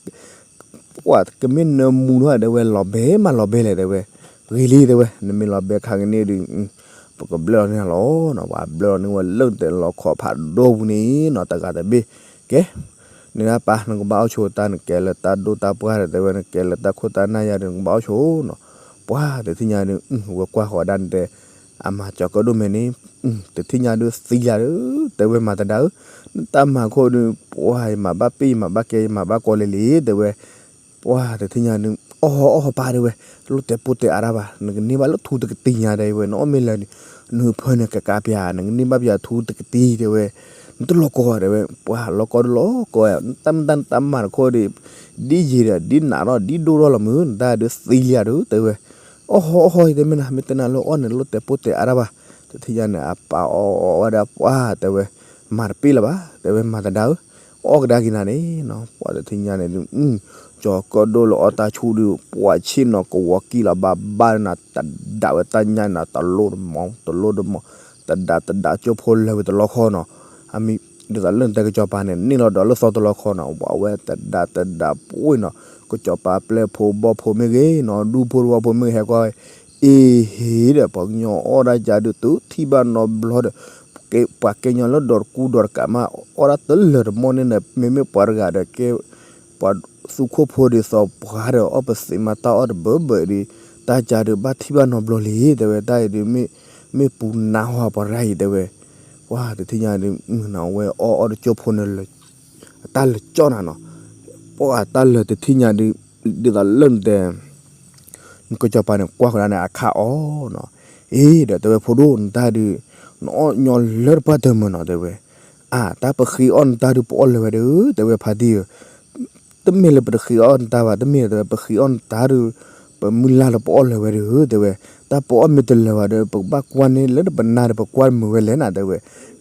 ပှၤကမ့ၢ်နၢမူထီၣ်တဲဝဲ လီၤဘဲမးလီၤဘဲလဲၣ်တဲဝဲ ဂ့ၤလံတဲဝဲ နမ့ၢ်လီၤဘဲခါကန့ၣ်ဒုး ပကဘျၢလီၤန့ၢ်လီၤနီၤ. ပှၤဘျၢလီၤန့ၢ်ဝဲလၢနတဲလီခီဖးဒိၣ်ပူၤန့ၣ်နီၤ တဂၤတဘ့ၣ် ကဲ နဒၣ်ပၢ် နကဘၣ်အိၣ်ဆိးတၢ် နကဲလၢတၢ်ဒိၣ်တၢ်ပှၢ်ဒီးတဲဝဲ နကဲလၢတၢ်ခိၣ်တၢ်နၢ်ယၤဒီး နကဘၣ်အိၣ်ဆိးနီၤ. ပှၤတထံၣ်ညါဒုး ဝဲကွၢ်ဃီၤဒၣ်နတဲ အမၤကၠီၤကၢၣ်ဒိၣ်မဲာ်န့ၣ် တထံၣ်ညါဒုးသံလၢဒုး တဲဝဲမၤတဒါဧၢ နတၢ်မၤခိၣ်ဒုး ပှၤယမၤဘၣ်ပ့ၢ်ယမၤဘၣ်ကဲ ယမၤဘၣ်ကီလံလံ တဲဝဲ ပှၤတထံၣ်ညါဒုး အီၣ်ဟီအီၣ်ဟီပၢ်တဲဝဲ တလိၣ်တဲပိၢ်တဲအါတၢ်ဘၣ် နကန့ၢ်ဘၣ်လၢထူတကတံၤညါတဲဝဲ နအီၣ်မ့ၢ်လၢ နဖၢန့ၣ်ကကးပၠး နကန့ၢ်ဘၣ်ပၠးထူတကတံၤတဲဝဲ နတလီၤကီတဲဝဲ ပှၤလီၤကီဒုးလီၤကီ တၢ်မတၤနတၢ်မၤတခိၣ်ဒီး ဒ်ယံာ်ဒီး ဒ်နးထီၣ်ဒ်ဒိၣ်ထီၣ်လီၤမုၢ် နတၢ်ဒုးသံလံဧါဒုး တဲဝဲ အီၣ်ဟီအီၣ်ဟီတဲမ့ၢ်နၤ မ့ၢ်တဲနၤလၢအီၣ်န့ၣ် တလိၣ်တဲပိၢ်တဲအါတၢ်ဘၣ် တထံၣ်ညါန့ၣ် အပၢ်အီၣ်အီၣ်ဝဲဒၣ်ပှၤတဲဝဲ မၤတပ့ၢ်လၢၤဘၣ် တဲဝဲ မၤတဒါဧၢ အီၣ်ကဒါက့ၤနၤန့ၣ်နီၤ ပှၤတထံၣ်ညါန့ၣ်ဒုး ကၠီၤကၢၣ်ဒိၣ်လၢအီၣ်တၢ်ဆူၣ်ဒုး ပှၤဆ့ၣ်နီၤကဝီၤကံၢ်လီၤဘၣ်ဘၣ်နၤ တဒးဝဲတၢ်ညၣ်နၤ တလိၣ်တမီၤ တလိၣ်တမီၤ တဒးတဒးကၠိဖိလၢာ်ဝံၤတလီခီနီၤ အမံၤ ဒ်သိးလၢနတဲကစီၤပၤန့ၣ် န့ၢ်လီၤဒီးလၢသီတလီခီနီၤ ဝဲတဒးတဒးပှ့ၤနီၤ ကစီၤပၤပျဲၢ်ဖိဘီၣ်ဖိမ့ၢ်ဂ့ၤနီၤ ဒူဖိတဝီဖိမ့ၢ်ဂ့ၤ ဟဲကွၢ် အ့ဟ့ဒီး ပှၤကညီအီၣ်ဒၣ်ကၢ်ဒုး တထံၣ်ဘၣ်နီတဘျီဒီး ပှၤကညီလၢဒီးတကူဒီးတကးမး အီၣ်ဒၣ်တလၢာ်တမီၢ်န့ၣ်ဒီး မ့မ့ၢ်ပှၤတဂၤဒီးကဲ ပှၤသူခိၣ်ဖိဒ်သိးပှၤဒီး အီၣ်ပသံးမၤတၢ်အီၣ်တဘၢဘၢအံၤဒီး တၢ်ကၢ်ဒုးဘၣ်ထံၣ်ဘၣ်နီတဘျီလံ တဲဝဲ တၢ်အံၤဒုး မ့ၢ်ပူၤနါဟီပှၤရၢ်အံၤတဲဝဲ ပှၤတထံၣ်ညါဒုး နဝဲအီၣ်အီၣ်တကၠိဖိန့ၣ်လၢ အတၢ်လၢာ်ကၠီၣ်နၤနီၤ ပှၤတၢ်လၢာ်တထံၣ်ညါဒုး ဒ်သိးလၢနတဲ နကစီၤပၤန့ၣ် ကွၢ်ဃီၤဒၣ်န့ၣ် အခါအီၤနီၤ အ့ဒီးတဲဝဲ ဖိဒိၣ်နတၢ်ဒုး နအီၣ်ညီလၢတပှၢ်တၢၢ်မုၢ်နီၤ တဲဝဲ အၢ တၢ်ပဃ့အီၣ်နတၢ်ဒုး ပအီၣ်လၢၤဝဲဒီး တဲဝဲ ဖါတံၢ်ဧၢ တမ့ၢ်လၢပတဃ့အီၣ်နတၢ်ဘၣ် တမ့ၢ်တဲဝဲ ပဃ့အီၣ်နတၢ်ဒုး ပမုၢ်လၢ်လၢပအီၣ်လၢၤဝဲဒီး တဲဝဲ တၢ်ပအီၣ်မ့ၢ်တလၢၤဘၣ်ဒီး ပကဘၣ်ကွၢ်န့ၢ်လၢပနၢ်ဒီး ပကွၢ်မုာ်ဝဲလဲၣ်နၤ တဲဝဲ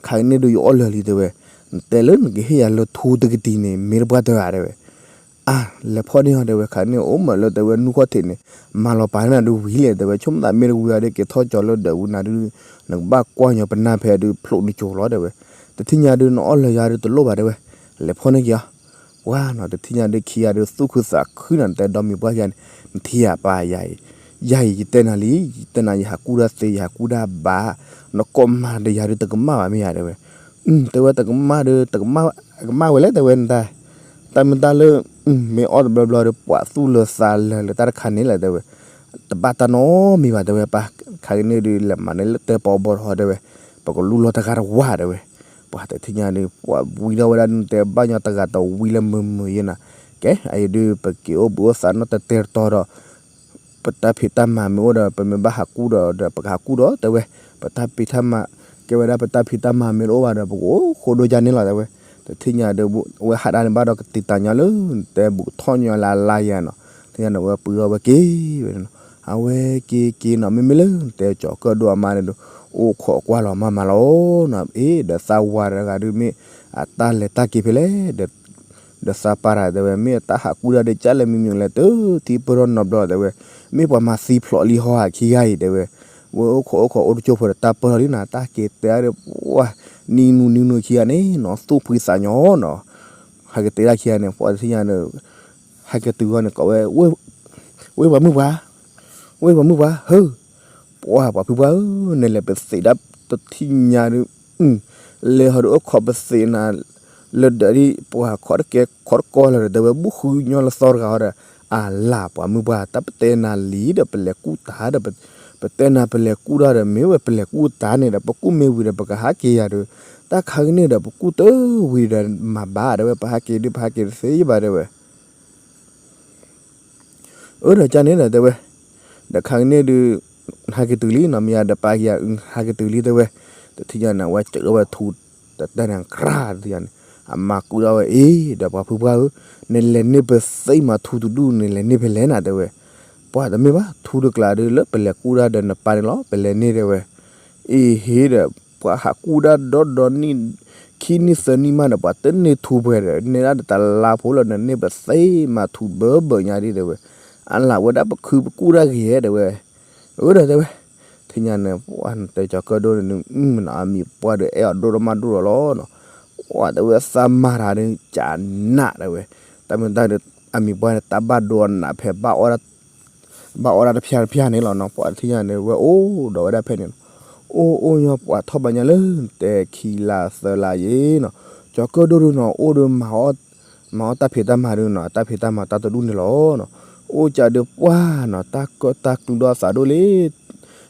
ခါကန့ၣ်ဒုး ယအီၣ်လၢာ်လံ တဲဝဲ နတဲလၢနကဟ့ၣ်ယၤလၢထူတကတံၤန့ၣ် မ့ၢ်တပှၢ်တၢၢ်ဧါ တဲဝဲ အၢ လဲၤဖီၣ်န့ၢ်အီၤ တဲဝဲ ခါန့ၣ်အိၣ်မးလၢတဲဝဲ နူၢ်ခီၣ်ထံးန့ၣ် မၤလီၤပာ်နၤဒုးဝံၤလဲၣ် တဲဝဲ ဆိကမိၣ်သးမ့ၢ်တဝံၤအီၤဒီး က့ၤထီၣ်ကၠီၤလၢဒၢးဝံၤနၤဒုး နကဘၣ်ကွၢ်ညီပနၢ်ဖဲဒုး ဖျိးနကိၤလီၤ တဲဝဲ တထံၣ်ညါဒုး နအီၣ်လၢာ်ယၤဒုးတလိၣ်ဘၣ် တဲဝဲ လဲၤဖီၣ်န့ၢ်က့ၤအီၤ ပှၤနီၤ တထံၣ်ညါဒုး ခံဂၤဒုး သူၣ်ခုသးခုနီၤ နတဲဒီမံၤပှၢ်ခံဂၤန့ၣ် နထံၣ်ယၤပၢ်ယၤအံၤ ယၤအံၤ ယတဲနၤလံ ယတဲနၤ ယဟးကူၣ်တၢ်သ့ ယဟးကူၣ်တၢ်ဘၣ် နကိးမၤဒီးယၤဒုး တကမၣ်ဘၣ်မ့ၢ်ယၤ တဲဝဲ တဲဝဲ တကမၣ်ဒီး တကမၣ် ကမၣ်ဝဲလဲၣ် တဲဝဲ နတၢ် တၢ်မ့ၢ်တၢ်လၢ မ့ၢ်အီၣ်တဘျီဘျီဒီး ပှၤသူၣ်လၢသးလၢာ်လၢတၢ်တခါန့ၣ်လဲၣ် တဲဝဲ တဘၣ်တၢ်နီတမံၤဘၣ် တဲဝဲ ပၢ် ခါကန့ၣ်ဒုး လဲၤမၤန့ၢ်လၢတဲပီဘီထီ တဲဝဲ ပကလူလီၤတဂၤတဝၢ် တဲဝဲ ပှၤတထံၣ်ညါဒုး ပှၤဝံထီၣ်ဝဲဒၣ် နတဲဘၣ်ညီတဂၤတဝံၤလၢမုာ်မုာ်ယဲနၤ ကဲ အအံၤဒုး ပက့ၤအိၣ်ဘှံးအိၣ်သါနီတတဲတတီဒီး ပတၢ်ဖံးတၢ်မၤမ့ၢ်အိၣ်ဒီး ပမ့ၢ်ဘၣ်ဟးကူၣ်ဒီး ဒီးပကဟးကူၣ်ဒီး တဲဝဲ ပတၢ်ဖံးတၢ်မၤ ကဲဝဲဒၣ်ပတၢ်ဖံးတၢ်မၤမ့ၢ်တအိၣ်ဘၣ်ဒီး ပကအိၣ်ဃိဒိၣ်ကၢ်န့ၣ်လီၤ တဲဝဲ တထံၣ်ညါဒုး အဝဲဟးဒၣ်န့ၣ်ဘၣ်ဒီးကတံာ်တာ်ညီလၢ တဲဘူးကထီၣ်ညီလၢအလါယဲနီၤ တထံၣ်ညါန့ၣ် အဝဲပှ့ၤထီၣ်ဝဲက့ၤဝဲန့ၣ်နီၤ အဝဲက့ၤက့ၤနီၤ မ့မ့ၢ်လၢ တဲကၠီၤကၢၣ်ဒိၣ်အမါန့ၣ်ဒုး အိၣ်ခိးကွၢ်လီၤမးမးလီၤနီၤ အ့ ဒီးသးဝါတဂၤဒုးမ့ၢ် အတၢ်လဲၤတၢ်က့ၤဖဲလဲၣ် ဒီးသးပၢ်တၢ်တဲဝဲ မ့ၢ်အတၢ်ဟးကူၣ်တၢ်ဒီး ကၢ်လဲၣ်မံမံၤလဲၣ် တထံၣ်ပၢၢ်ထီၣ်နီတဘျီတဲဝဲ မ့ၢ်ပှၤမၤသံဖျိးလံဟီဟးခံဂၤအံၤတဲဝဲ ဝဲအိၣ်ခိးအိၣ်ခိးအိၣ်တကၠိဖိဒီး တၢ်ပၢၢ်ထီၣ်လံနၤ တၢ်က့ၤတဲအါဒီး ပှၤ နံၤနူနံၤနူခံဂၤန့ၣ်နီၤ သူၣ်ဖှံသးညီနီၤ ဟဲက့ၤတဲဒၣ်ခံဂၤန့ၣ် ပှၤတထံၣ်ညါန့ၣ် ဟဲက့ၤတုၤဂီၢ်န့ၣ် ကိးဝဲ ဝ့ၢ်ပှၤမုၣ်ပှၤ ဝ့ၢ်ပှၤမုၣ်ပှၤ ဟၢ ပှၤပှၤဖုပှၢ်ဧၢ နလဲၤပသံးဒၣ်တထံၣ်ညါဒုး လဲၤဟီဒီးအိၣ်ခိးပသံးနၤ လၢဒၢးဒ် ပှၤခိးတကဲခိးတကီလၢာ်ဒီး တဲဝဲ ဘူၣ်ဃုညီလၢသီတဂၤဟီဒီး အလၢ်ပှၤမုၣ်ပှၢ် တၢ်ပတဲနၤလံဒီး ပလဲၤကူၣ်တၢ်ဒီး ပတဲနၤပလဲၤကူၣ်တၢ်ဒီး မ့ၢ်ဝဲပလဲၤကူၣ်တၢ်န့ၣ်ဒီး ပကူၣ်မ့ၢ်ဝံၤဒီး ပကဟးက့ၤယၤဒီး တၢ်ခါကန့ၣ်ဒီး ပကူၣ်တဝံၤဒီး မၤဘၣ်တဲဝဲ ပဟးက့ၤဒုး ပဟးက့ၤတသ့ဘၣ်တဲဝဲ အၢ ဒီးကန့ၣ်ဒီးတဲဝဲ ဒီးခါကန့ၣ်ဒုး ဟဲက့ၤတုၤလံနီၤ မ့ၢ်ယၤဒီးပၢ်ခံဂၤ ဟဲက့ၤတုၤလံတဲဝဲ တထံၣ်ညါန့ၣ် အဝဲစၢးထီၣ်ဝဲထူ တတၢ်န့ၣ် ကြၢးတထံၣ်ညါန့ၣ် အမါကူၣ်ထီၣ်ဝဲအ့ၣ် ဒီးပှၤဖုပှၢ်ဧၢ, နလဲၤန့ၢ်ပသ့မးထူတဒူၣ် နလဲၤန့ၢ်ဖဲလဲၣ်နၤတဲဝဲ, ပှၤတမ့ၢ်ဘၣ် ထူတကျးဒုးလၢပလဲၤကူၣ်တၢ်ဒီးနပၢ်န့ၣ်လီၤ ပလဲၤန့ၢ်တဲဝဲ, အ့ၣ်ဟ့ဒီး ပှၤဟးကူၣ်တၢ်ဒီဒီနံၣ် ခံနံၣ်သၢနံၣ်မးဒီး ပှၤတန့ၢ်ထူပှဲၤဒီး န့ၢ်ဒၣ်တလါဖိလီၤ နန့ၢ်ပသ့မးထူဘၢဘၢညါဒ်တဲဝဲ, အလၢ်ဝဲဒၣ်ပခုပကူၣ်တၢ်ဂ့ၤတဲဝဲ, အၢဒီးတဲဝဲ, ထံၣ်ညါန့ၣ် ပှၤတဲကၠီၤကၢၣ်ဒိၣ်န့ၣ် အမံၤပှၢ်ဒီးအဲၣ်အီၤဒိၣ်ထီၣ်မးဒိၣ်ထီၣ်လီၤနီၤ, ပှၤတဲဝဲသးမၤတၢ်ဒီးကနးတဲဝဲ, တၢ်မ့ၢ်တၢ်ဒီး အမံၤပှၢ်န့ၣ် တၢ်ဘၣ်ဒိအနးဖဲ ဘၣ်အီၣ်တၢ်တဖျၢၣ်တဖျၢၣ်န့ၣ်လီၤနီၤ, ပှၤတထံၣ်ညါန့ၣ် ဝဲအိၣ်ဒီးဝဲဒၣ်ဖဲန့ၣ်နီၤ, အိၣ်အိၣ်ညီပှၤထီၣ်ဘးညါလၢ တဲခံလါသၢလါယ့နီၤ, ကၠီၤကၢၣ်ဒိၣ်ဒုနီၤ အိၣ်ဒီးမၤ မၤအီၣ်တၢ်ဖံးတၢ်မၤဒုနီၤ တၢ်ဖံးတၢ်မၤတၢ်တဒူၣ်န့ၣ်လီၤနီၤ, အိၣ်ကးဒုးပှၢ်နီၤ တၢ်ကၢၣ်တၢ်ကျူဒီးသးဒိၣ်လံ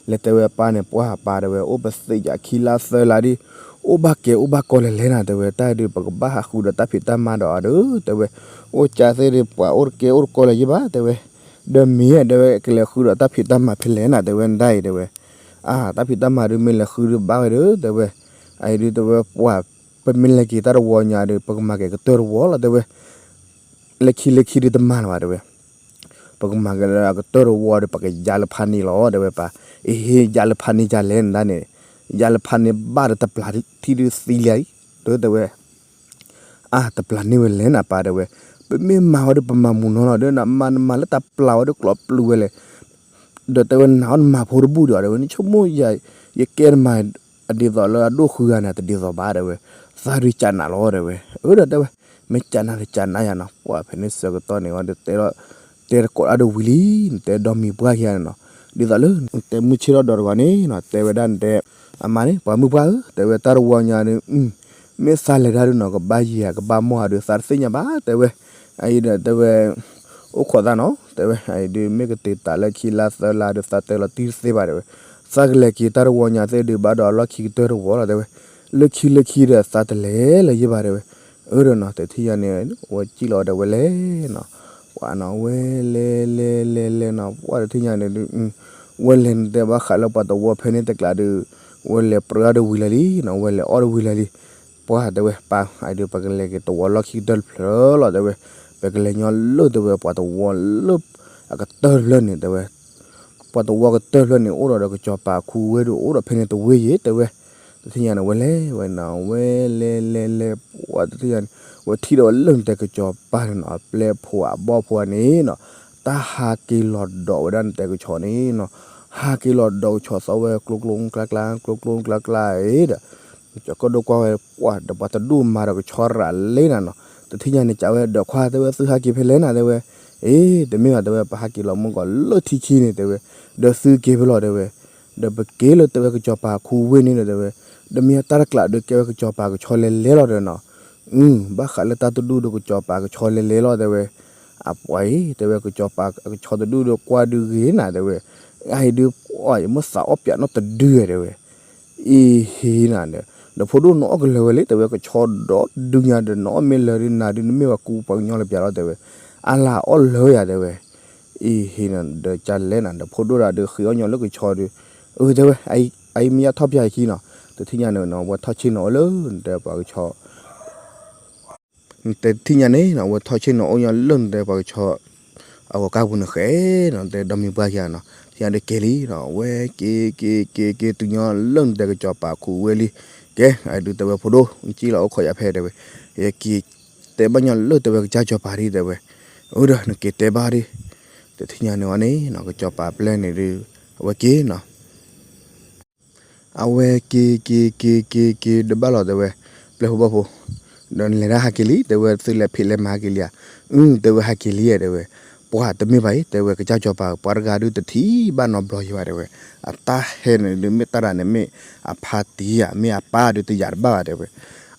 လဲၤတဲဝဲပၢ်န့ၣ် ပှၢ်ပၢ်တဲဝဲ အိၣ်ပသ့ကးခံလါသၢလါဒ် အိၣ်ဘၣ်ကဲအိၣ်ဘၣ်ကီလဲၤလဲၣ်နၤတဲဝဲ တၢ်ဒုးပကဘၣ်ဟးဃုဒီးတၢ်ဖံးတၢ်မၤဒီးအီၤဒီး တဲဝဲ, အိၣ်ကးသ့ၣ်ဒုးပှၤအိၣ်တကဲအိၣ်တကီလၢၤယ့ဘၣ်တဲဝဲ, ဒီးမ့ၢ်တဲဝဲ ကလဲၤဃုဒီးတၢ်ဖံးတၢ်မၤဖဲလဲၣ်နၤတဲဝဲ နဒၣ်အံၤတဲဝဲ, အါ တၢ်ဖံးတၢ်မၤဒုးမ့ၢ်လဲၤဃုဒုးဘၣ်ဝဲဒီးတဲဝဲ, အအံၤဒုးတဲဝဲပှၢ် ပမ့ၢ်လဲၤက့ၤတၢ်တဝီညါဒီး ပကမၤက့ၤကတၢၢ်တဝီလီၤတဲဝဲ လၢခံလၢခံဒုးတမၤလၢၤဘၣ်တဲဝဲ, ပကမၤက့ၤလၢအကတၢၢ်တဝီဒီး ပကယါလၢဖးန့ၣ်လီၤတဲဝဲပၢ်, အ့ဟ့ ယါလၢဖးန့ၣ်ယါလဲၣ်နဒၣ်န့ၣ်, ယါလၢဖးန့ၣ်ဘၣ်ဒီးတပျၢ်ထံဒုးသံလံ, ဒီးတဲဝဲ, အါ တပျၢ်န့ၢ်ဝဲလဲၣ်နပၢ်တဲဝဲ, ပမ့ၢ်မၤဝဲဒီးပမၤမူနီၤလီၤဒီး နမၤနမၤလၢတပျၢ်ဝဲဒီးကျိးပျုၤဝဲလဲၣ် ဒီးတဲဝဲနၤအီၤနမၤဖိတဘူၣ်ဒီးအီၤတဲဝဲ နဆိကမိၣ်ယၤ ယကဲနမၤ အဒ်သိးလၢအဒိၣ်ဃုဂၤန့ၣ် တဒ်သိးဘၣ်တဲဝဲ, သးဒုးကနးလီၤတဲဝဲ, အၢဒီးတဲဝဲ, မ့ၢ်ကနးဒီးကနးယၤနီၤ ပှၢ်ဖဲန့ၣ်ဆၢကတီၢ်န့ၣ် အီၤဒုးတဲ တဲတကိးဒၣ်ဒုးဝံၤလံ, နတဲဒီမံၤပှၢ်ခံဂၤန့ၣ်နီၤ, ဒ်သိးလၢ နတဲမုၢ်ဆ့ၣ်ထီၣ်ဒီးတဂီၤန့ၣ်နီၤ တဲဝဲဒၣ်နတဲ, အမါန့ၣ် ပှၤမုၢ်ပှၢ်ဧၢ တဲဝဲတၢ်တဝီညါဒီး မ့ၢ်သးလဲၤတၢ်ဒုးနီၤ ကဘၣ်ယံၤဧါ ကဘၣ်မီၢ်ဧါဒုး သးတသ့ၣ်ညါဘၣ်တဲဝဲ, အအံၤဒီးတဲဝဲ အိၣ်ခိးသးနီၤ တဲဝဲ အအံၤဒုးမ့ၢ်ကတ့ၤတၢ်လၢခံလါသၢလါဒီး သးတဲလီၤတံၢ်တသ့ဘၣ်တဲဝဲ, သးကလဲၤက့ၤတၢ်တဝီညါသ့ၣ်ဒုး ဘၣ်ဒီးအလီၢ်ခံကတၢၢ်တဝီလီၤတဲဝဲ, လၢခံလၢခံဒီး သးတလဲၤလၢၤယ့ၢ်ဘၣ်တဲဝဲ, အၢဒီးနီၤ တထံၣ်ညါန့ၣ် ဝဲကံၣ်လီၤဒီးဝဲလဲၤနီၤ, ပှၤနီၤ ဝဲလဲၤလဲၤလဲၤလဲၤနီၤ ပှၢ်တထံၣ်ညါန့ၣ်ဒုး ဝဲလဲၤနတဲဘၣ်ဃးလၢပှၤတဝီဖဲန့ၣ်တကျးဒုး ဝဲလဲၤပြၢအီၣ်ဒီးဝံၤလၢာ်လံနီၤ ဝဲလဲၤအီၣ်ဒီးဝံၤလၢာ်လံ, ပှၢ်တဲဝဲ ပၢ် အဒုး ပကလဲၤက့ၤတဝီလီၢ်ခံကတၢၢ်တဖျၢၣ်လီၤတဲဝဲ, ပကလဲၤညီလၢတဲဝဲ ပှၤတဝီလၢ အကတၢၢ်တဖျၢၣ်န့ၣ်တဲဝဲ, ပှၤတဝီကတၢၢ်တဖျၢၣ်န့ၣ် အိၣ်ဒီးဒီးကစီၤပၤခူဝ့ၢ်ဒုး အိၣ်ဒီးဖဲန့ၣ်တဝ့ၢ်ယ့ၢ်တဲဝဲ, တထံၣ်ညါန့ၣ် ဝဲလဲၤဝဲနီၤ ဝဲလဲၤလဲၤလဲၤ ပှၢ်တထံၣ်ညါန့ၣ် ဝဲထံၣ်ဒီးဝဲလၢနတဲကစီၤပၤန့ၣ်နီၤ အပျဲၢ်ဖိအဘီၣ်ဖိန့ၣ်နီၤ တၢ်ဟးက့ၤလီၤဒီးဝဲဒၣ်နတဲကဆီန့ၣ်နီၤ, ဟးက့ၤလီၤဒီးကဆီသီဝဲကျိကျိကျါကျါ ကျိကျိကျါကျါအံၤဒီး ကၠီၤကၢၣ်ဒိၣ်ကွၢ်ဝဲ ပှၢ်ဒီးပှၤတဒူၣ်မၤဒီးကဆီရးလဲၣ်နၤနီၤ, တထံၣ်ညါန့ၣ် ကးဝဲဒီးခွါတဲဝဲ သုဟးက့ၤဖဲလဲၣ်နၤတဲဝဲ, အ့ တမ့ၢ်ဘၣ်တဲဝဲ ပဟးက့ၤလီၤမူကီၢ်လၢထံခံန့ၣ်တဲဝဲ, ဒီးသုက့ၤဖဲလဲၣ်တဲဝဲ, ဒီးပက့ၤလၢတဲဝဲကစီၤပၤခူဝ့ၢ်န့ၣ်ဒီးတဲဝဲ, ဒီးမ့ၢ်တၢ်တကျးဒီးကဲဝဲကစီၤပၤကဆီလဲၤလဲၣ်လီၤတဲဝဲနီၤ, အု ဘၣ်ဃးလၢတၢ်တဒူၣ်ဒီးကစီၤပၤကဆီလဲၤလဲၣ်လီၤတဲဝဲ, အပှၤအံၤ တဲဝဲကစီၤပၤကဆီတဒူၣ်ဒီးကွၢ်ဒုးဂ့ၤနၤတဲဝဲ, အအံၤဒုး ပှၢ်ယမ့ၢ်သးအီၣ်ပၠးနီတဒုတဲဝဲ အံၤဟ့နၤဒီး ဒီးဖိဒိၣ်နအီၣ်ကလၢၤဝဲလံ တဲဝဲကဆီဒီဒုညါဒီး နအီၣ်မ့ၢ်လၢၤဒုနၤဒု နမ့ၢ်ပှၤကူပှၤကညီလၢၤပၠးလီၤတဲဝဲ, အလၢအီၣ်လၢၤယၤတဲဝဲ, အံၤဟ့နၤဒီးကလဲၣ်နၤဒီး ဖိဒိၣ်တဂၤဒုးဃ့အီၣ်ညီလၢကဆီဒု, အတဲဝဲ အအံၤမ့ၢ်ယါထီၣ်ပၠးယခံနီၤ, တထံၣ်ညါန့ၣ်နီၤ ဝဲထီၣ်ဆ့ၣ်နီၤအိၣ်လၢနတဲပှၤကဆီ နတဲတထံၣ်ညါန့ၣ်နီၤ ဝဲထီၣ်ဆ့ၣ်နီၤအိၣ်ညီလၢနတဲပှၤကဆီ အဂီၢ်ကါပူၤန့ၣ်ဃဲနီၤ တဲဒီမံၤပှၢ်ခံဂၤနီၤ တထံၣ်ညါဒုးက့ၤလံနီၤ ဝဲက့ၤက့ၤက့ၤက့ၤတုၤညီလၢနတဲကစီၤပၤခူဝ့ၢ်လံ, ကဲ အဒုးတဲဝဲဖိဒိၣ် ကံၣ်လီၤအိၣ်ခိးယၤဖဲတဲဝဲ, ယက့ၤတဲဘၣ်ညီလၢတဲဝဲကစၢ်စီၤပၤဒ်တဲဝဲ, အၢဒီးနက့ၤတဲဘၣ်ဒ်, တထံၣ်ညါန့ၣ်ဝဲန့ၣ်နီၤ ကစီၤပၤပျဲၢ်န့ၣ်ဒုး အဝဲက့ၤနီၤ အဝဲက့ၤက့ၤက့ၤက့ၤက့ၤ ဒုးဘၣ်လီၤတဲဝဲ, ပျဲၢ်ဖိဘီၣ်ဖိ, ဒီးနလဲၤဒၣ်ဟးက့ၤလံ တဲဝဲ သုလဲၤဖံးလဲၤမၤဟးက့ၤလံဧါ, အု တဲဝဲဟးက့ၤလံဧါတဲဝဲ, ပှၤတမ့ၢ်ဘၣ်အံၤ တဲဝဲကစၢ်စီၤပၤ ပှၤတဂၤဒုးတထံၣ်ဘၣ်နီတဘျီယံၤဘၣ်တဲဝဲ, အတၢ်ဟဲန့ၣ်ဒုးမ့ၢ်တၢ်ဒၣ်န့ၣ်မ့ၢ်အဖါတံၢ်ဧါ မ့ၢ်အပၢ်ဒုးတယာ်တဘၣ်ဘၣ်တဲဝဲ,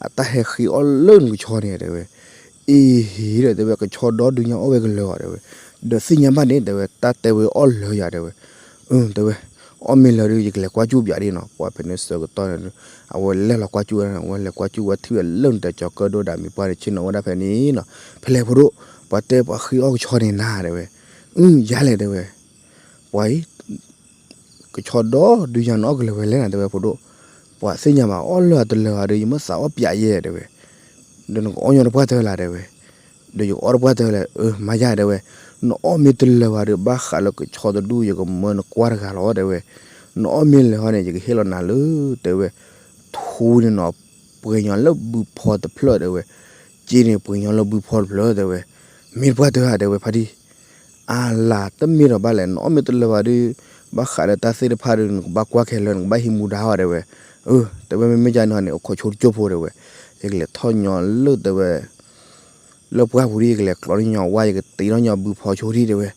အတၢ်ဟဲဃ့အီၣ်လၢနကဆီန့ၣ်တဲဝဲ အံၤဟ့ဒီးတဲဝဲ ကဆီဒီဒုညါအီၣ်ဝဲကလၢၤအီၤတဲဝဲ, ဒီးသ့ၣ်ညါဘၣ်န့ၣ် တဲဝဲ တၢ်တဲဝဲအီၣ်လၢၤယၤတဲဝဲ, အု တဲဝဲ, အီၣ်မ့ၢ်လၢၤဒုး ယကလဲၤကွၢ်ကၠူၣ်ပၠးဒ်နီၤ, ပှၤဖဲန့ၣ်ဆၢကတီၢ်န့ၣ် အဝဲလဲၤလီၤကွၢ်ကၠူၣ်ဝဲ အဝဲလဲၤကွၢ်ကၠူၣ်ဝဲထံၣ်ဝဲလၢနတဲကၠီၤကၢၣ်ဒိၣ်ဒီးမံၤပှၢ်န့ၣ် ဆ့ၣ်နီၤဝဲဒၣ်ဖဲန့ၣ်နီၤ, ဖဲလဲၣ်ဖိဒိၣ်, ပှၤတဲပှၤဃ့အီၣ်ကဆီန့ၣ်နၤတဲဝဲ, အု ယၤလဲၣ်တဲဝဲ, ပှၤအံၤ ကဆီဒီဒုညါနအီၣ်ကလၢၤဝဲလဲၣ်နၤတဲဝဲဖိဒိၣ်, ပှၤသ့ၣ်ညါဘၣ်အီၣ်လၢၤတလၢၤဘၣ်ဒီး ယမ့ၢ်သးအီၣ်ပၠးယဲတဲဝဲ, ဒီးနကအီၣ်ညီတပှၢ်တၢၢ်လၢ် တဲဝဲ, ဒီးယကအီၣ်တပှၢ်တၢၢ်လၢ်, အၢ မၤယၤ တဲဝဲ, နအီၣ်မ့ၢ်တလၢာ်ဘၣ်ဒီး ဘၣ်ဃးလၢကဆီတဒူၣ် ယကမၢနကွၢ်တဂၤလီၤ တဲဝဲ, နအီၣ်မ့ၢ်လၢာ်ဟီန့ၣ် ယကဟ့ၣ်လီၤနၤလၢ တဲဝဲ, ထူန့ၣ်နီၤ ပှ့ၤညီလၢဘုဖီတဖျၢၣ် တဲဝဲ, စ့န့ၣ်ပှ့ၤညီလၢဘုဖီတဖျၢၣ် တဲဝဲ, မ့ၢ်တပှၢ်တၢၢ်ဧါ တဲဝဲ ဖါတံၢ် အလၤတမ့ၢ်ဒီးဘၣ်လဲၣ် နအီၣ်မ့ၢ်တလၢာ်ဘၣ်ဒီး, ဘၣ်ဃးဒီးတၢ်သ့ၣ်တဖၣ်ဒီး နကဘၣ်ကွၢ်ခဲလၢာ် နကဘၣ်ဟံးမူဒါအီၤ တဲဝဲ, အၢ တဲဝဲ မ့မ့ၢ်ကန့ၣ်န့ၣ် အိၣ်ခိးဆိတကၠိၢ်ဖိ တဲဝဲ, ယကလဲၤထီၣ်ညီလၢ တဲဝဲ လၢပှၢ်ပူၤဒ် ယကလဲၤကျီန့ၢ်ညီဝါ ယကတ့ထီၣ်ညီဘုဖီဆိဒံး တဲဝဲ,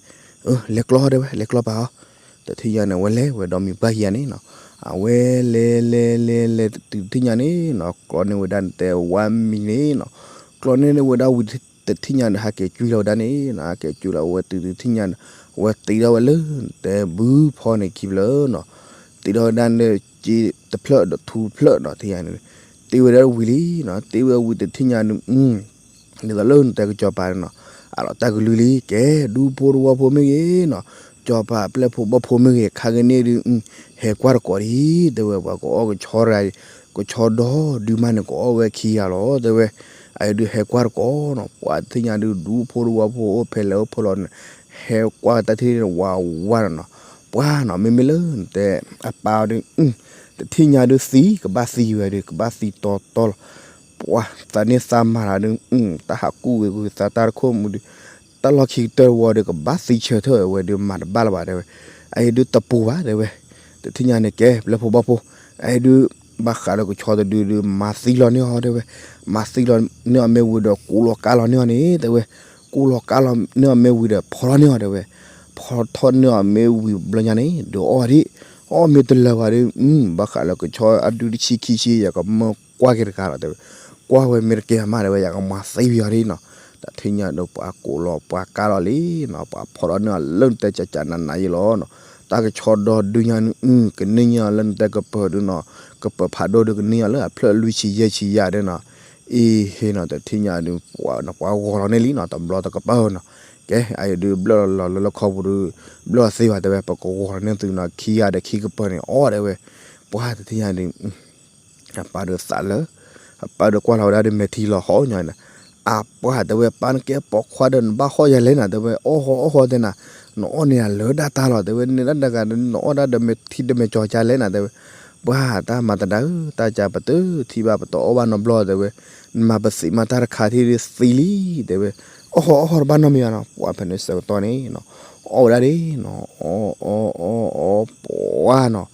အၢ လဲၤကျီ တဲဝဲ လဲၤကျီပာ်အီၤ, တထံၣ်ညါန့ၣ် ဝဲလဲၤဝဲဒီးမံၤပှၢ်ခံဂၤန့ၣ်နီၤ, အဝဲလဲၤလဲၤလဲၤလဲၤတုၤတထံၣ်ညါန့ၣ်နီၤ ကျီန့ၢ်ဝဲဒၣ်တဲဝါမံၤန့ၣ်နီၤ, ကျီန့ၢ်ဝဲဒၣ်ဝံၤတထံၣ်ညါဒီး ဟဲက့ၤကွံာ်လီၤဝဲဒၣ်န့ၣ်နီၤ ဟဲက့ၤကွံာ်လီၤဝဲတုၤတထံၣ်ညါန့ၣ်, အဝဲတ့ထီၣ်ဝဲလၢ တဲဘုဖီန့ၣ်ခံဖျၢၣ်နီၤ, တ့ထီၣ်ဝဲဒၣ်န့ၣ် စ့တဖျၢၣ်ဒီးထူတဖျၢၣ်နီၤ တထံၣ်ညါန့ၣ်, တ့ဝဲဒၣ်ဝံၤလံနီၤ တ့ဝဲဝံၤတထံၣ်ညါန့ၣ် ဒ်သိးလၢနတဲကစီၤပၤန့ၣ်နီၤ, အလီၤတၢ်ကလုၢ်လံ ကဲ ဒူဖိတဝီဖိမ့ၢ်ဂ့ၤနီၤ, စီၤပၤပျဲၢ်ဖိဘီၣ်ဖိမ့ၢ်ဂ့ၤ ခါကန့ၣ်ဒုး ဟဲကွၢ်တကိးဒံး တဲဝဲ ပှၤကအီၣ်ကဆီတဂၤ, ကဆီဒီဒုမးန့ၣ် ကအီၣ်ဝဲခံဂၤလီၤ တဲဝဲ, အအံၤဒုးဟဲကွၢ်တကိးနီၤ ပှၤတထံၣ်ညါဒုး ဒူဖိတဝီဖိအိၣ်ဖဲလဲၣ်အိၣ်ဖဲလဲၣ်န့ၣ်, ဟဲကွၢ်တၢ်ထံၣ်န့ၣ် ဝးဝးနီၤနီၤ, ပှၤနီၤ မ့မ့ၢ်လၢနတဲ အပၢ်အီၤဒုး တထံၣ်ညါဒုးသံ ကဘၣ်သံဝဲဒုး ကဘၣ်သံတီတီလီၤ, ပှၤသးန့ၢ်သးမၤလီၤဒုး တၢ်ဟးကူၣ်ဂ့ၤဂ့ၤသးတၢ်တခိၣ်မူဒုး တၢ်လီၢ်ခံကတၢၢ်တဝီဒုး ကဘၣ်သံဆၢထၢၣ်ဝဲဒုး မၤတဘၣ်လၢၤဘၣ် တဲဝဲ, အအံၤဒုးတပူၤဘၣ် တဲဝဲ, တထံၣ်ညါန့ၣ် ကဲပျဲၢ်ဖိဘီၣ်ဖိ, အအံၤဒုး ဘၣ်ဃးဒီးကဆီတဒုဒုး မၤသံလီၤန့ၢ်အီၤ တဲဝဲ, မၤသံလီၤန့ၢ်အီၤမ့ၢ်ဝံၤဒီး ကူလီၤကါလီၤန့ၢ်အီၤန့ၣ် တဲဝဲ, ကူလီၤကါလီၤန့ၢ်အီၤမ့ၢ်ဝံၤဒီး ဖီထီၣ်န့ၢ်အီၤ တဲဝဲ, ဖီထီၣ်န့ၢ်အီၤမ့ၢ်ဝံၤဘျီညါန့ၣ် ဒုးအီၣ်ဒံး, အီၣ်မ့ၢ်တလၢာ်ဘၣ်ဒီး ဘၣ်ဃးလၢကဆီအဒုးတဆံခံဆံ ယကမၢကွၢ်က့ၤတဂၤလီၤ တဲဝဲ, ကွၢ်ဝဲမ့ၢ်တကဲမး တဲဝဲ ယကမၤသံဝံၤအီၤဒံးနီၤ, တထံၣ်ညါဒီး ပှၤကူလီၤပှၤကါလီၤလံနီၤ, ပှၤဖီထီၣ်န့ၢ်အီၤလၢနတဲကကနးနးယံလီၤနီၤ, တၢ်ကဆီဒီဒုညါန့ၣ် ကန့ၢ်ညီလၢနတဲကပၢၤဒုးနီၤ, ကပၢၤဖးဒိၣ်ဒုးကန့ၢ်ညီလၢအဖျၢၣ်လွံၢ်ဆံယဲၢ်ဆံယၤဒုးနီၤ, အ့ဟ့နီၤ တထံၣ်ညါဒုး ပှၤဂီၤလီၤန့ၢ်လံနီၤ တဘျီတကပၤနီၤ, ကဲ အအံၤဒုးဘျၢၣ်လီၤလၢလၢခီပူၤဒုး ဘျၢၣ်သ့ဘၣ် တဲဝဲ ပကဂီၤလီၤန့ၢ်သုနီၤ ခံဂၤဒီးခံကပၢၤန့ၣ် အီၣ် တဲဝဲ, ပှၤတထံၣ်ညါဒုး အပၢ်ဒီးသးလၢ, အပၢ်ဒီးကွၢ်လီၤဝဲဒၣ်ဒီး မဲာ်ထံလီၤဟီၣ်ညီန့ၣ်, အပှၤ တဲဝဲ ပၢ်နကဲပိာ်ခွါဒီး နဘၣ်ဟီၣ်ယၤလဲၣ်နၤ တဲဝဲ, အီၣ်ဟီၣ်အီၣ်ဟီၣ်တဲနၤ, နအီၣ်န့ၢ်ယၤလၢဒၣ်တၢ်လီၤ တဲဝဲ, န့ၣ်ဒၣ်တဂၤဒီး နအီၣ်ဒၣ်ဒီးမဲာ်ထံဒီးမဲာ်ကၠီၤကလဲၣ်နၤ တဲဝဲ, ပှၤတၢ်မၤတဒါဧၢ တၢ်ကပတထံၣ်ဘၣ်ပတအီၣ်ဘၣ်နီတဘျီ တဲဝဲ, နမၤပသံးမၤတၢ်တခါထံၣ်ဒုးသံလံ တဲဝဲ, အီၣ်ဟီၣ်အီၣ်ဟီၣ်တဘၣ်နီတမံၤဘၣ်နီၤ, ပှၤဖဲန့ၣ်ဆၢကတီၢ်န့ၣ်နီၤ, အီၣ်ဝဲဒၣ်ဒ်နီၤ, အီၣ်အီၣ်အီၣ်အီၣ်ပှၤနီၤ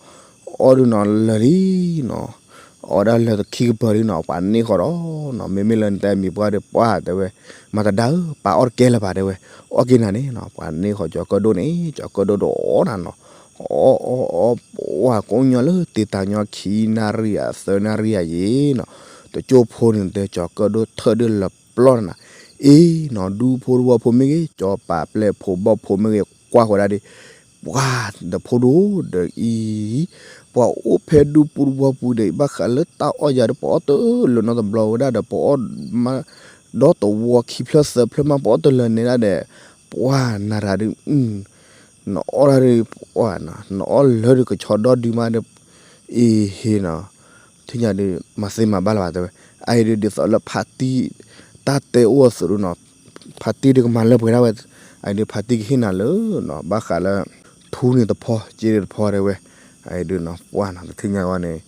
အီၣ်ဒုးနီၤလၢာ်လံနီၤ, အီၣ်ဝဲဒၣ်လၢာ်တခံကပၢၤလံနီၤ ပှၤန့ၢ်ဃီဒီးနီၤ, မ့မ့ၢ်လၢနတဲမံၤပှၢ်ဒီး ပှၤ တဲဝဲ, မၤတဒါဧၢ ပၢ်အီၣ်တကဲလၢၤဘၣ် တဲဝဲ, အီၣ်က့ၤနၤန့ၣ်နီၤ, ပှၤန့ၢ်ဃီကၠီၤကၢၣ်ဒိၣ်န့ၣ် ကၠီၤကၢၣ်ဒိၣ်ဒီးအီၣ်နၤနီၤ, အီၣ်အီၣ်အီၣ်ပှၤ ကိးညီလၢတံၤတၢ်ညီခံနၣ်ရံၣ်ဧါသၢနၣ်ရံၣ်ဧါယံၤနီၤ, တကၠိဖိန့ၣ်တဲ ကၠီၤကၢၣ်ဒိၣ်ထၢၣ်ဒုးလၢပျီၢ်နၤ, အ့နီၤ ဒူဖိတဝီဖိမ့ၢ်ဂ့ၤ ကၠီၤပၤပျဲၢ်ဖိဘီၣ်ဖိမ့ၢ်ဂ့ၤ ကွၢ်ဃီဒၣ်ဒ် ပှၤဒီးဖိဒိၣ်ဒီးအံၤ, ပှၤအိၣ်ဖဲဒူပူၤတဝီပူၤဒီး ဘၣ်ဃးလၢတၢ်အီၣ်ယၤဒီး ပအီၣ်တလၢာ်နီတဘျီဝဲဒၣ်ဒီး ပအီၣ်မး ဒီတဝီခံဖျၢၣ်သၢဖျၢၣ်မး ပအီၣ်တလၢာ်န့ၣ်ဒၣ်ဒီး ပှၤနၤတၢ်ဒုး နအီၣ်ဒၣ်ဒုး ပှၤနီၤ နအီၣ်လၢာ်ဒုးကဆီဒီဒုမးဒီး အ့ဟ့နီၤ ထံၣ်ညါဒုး မၤသ့မၤဘၣ်လၢၤဘၣ် တဲဝဲ, အအံၤဒုး ဒ်သိးလၢဖါတံၢ် တၢ်တဲအိၣ်အသိးဒုးနီၤ, ဖါတံၢ်ဒုးကမၤလၢပှဲၤဒၣ်ဝဲ, အအံၤဒုး ဖါတံၢ်ကဟ့ၣ်နၤလၢနီၤ ဘၣ်ဃးလၢ ထူန့ၣ်တဖီ စ့န့ၣ်တဖီ တဲဝဲ, အအံၤဒုးနီၤ ပှၤနီၤ တထံၣ်ညါဝဲန့ၣ်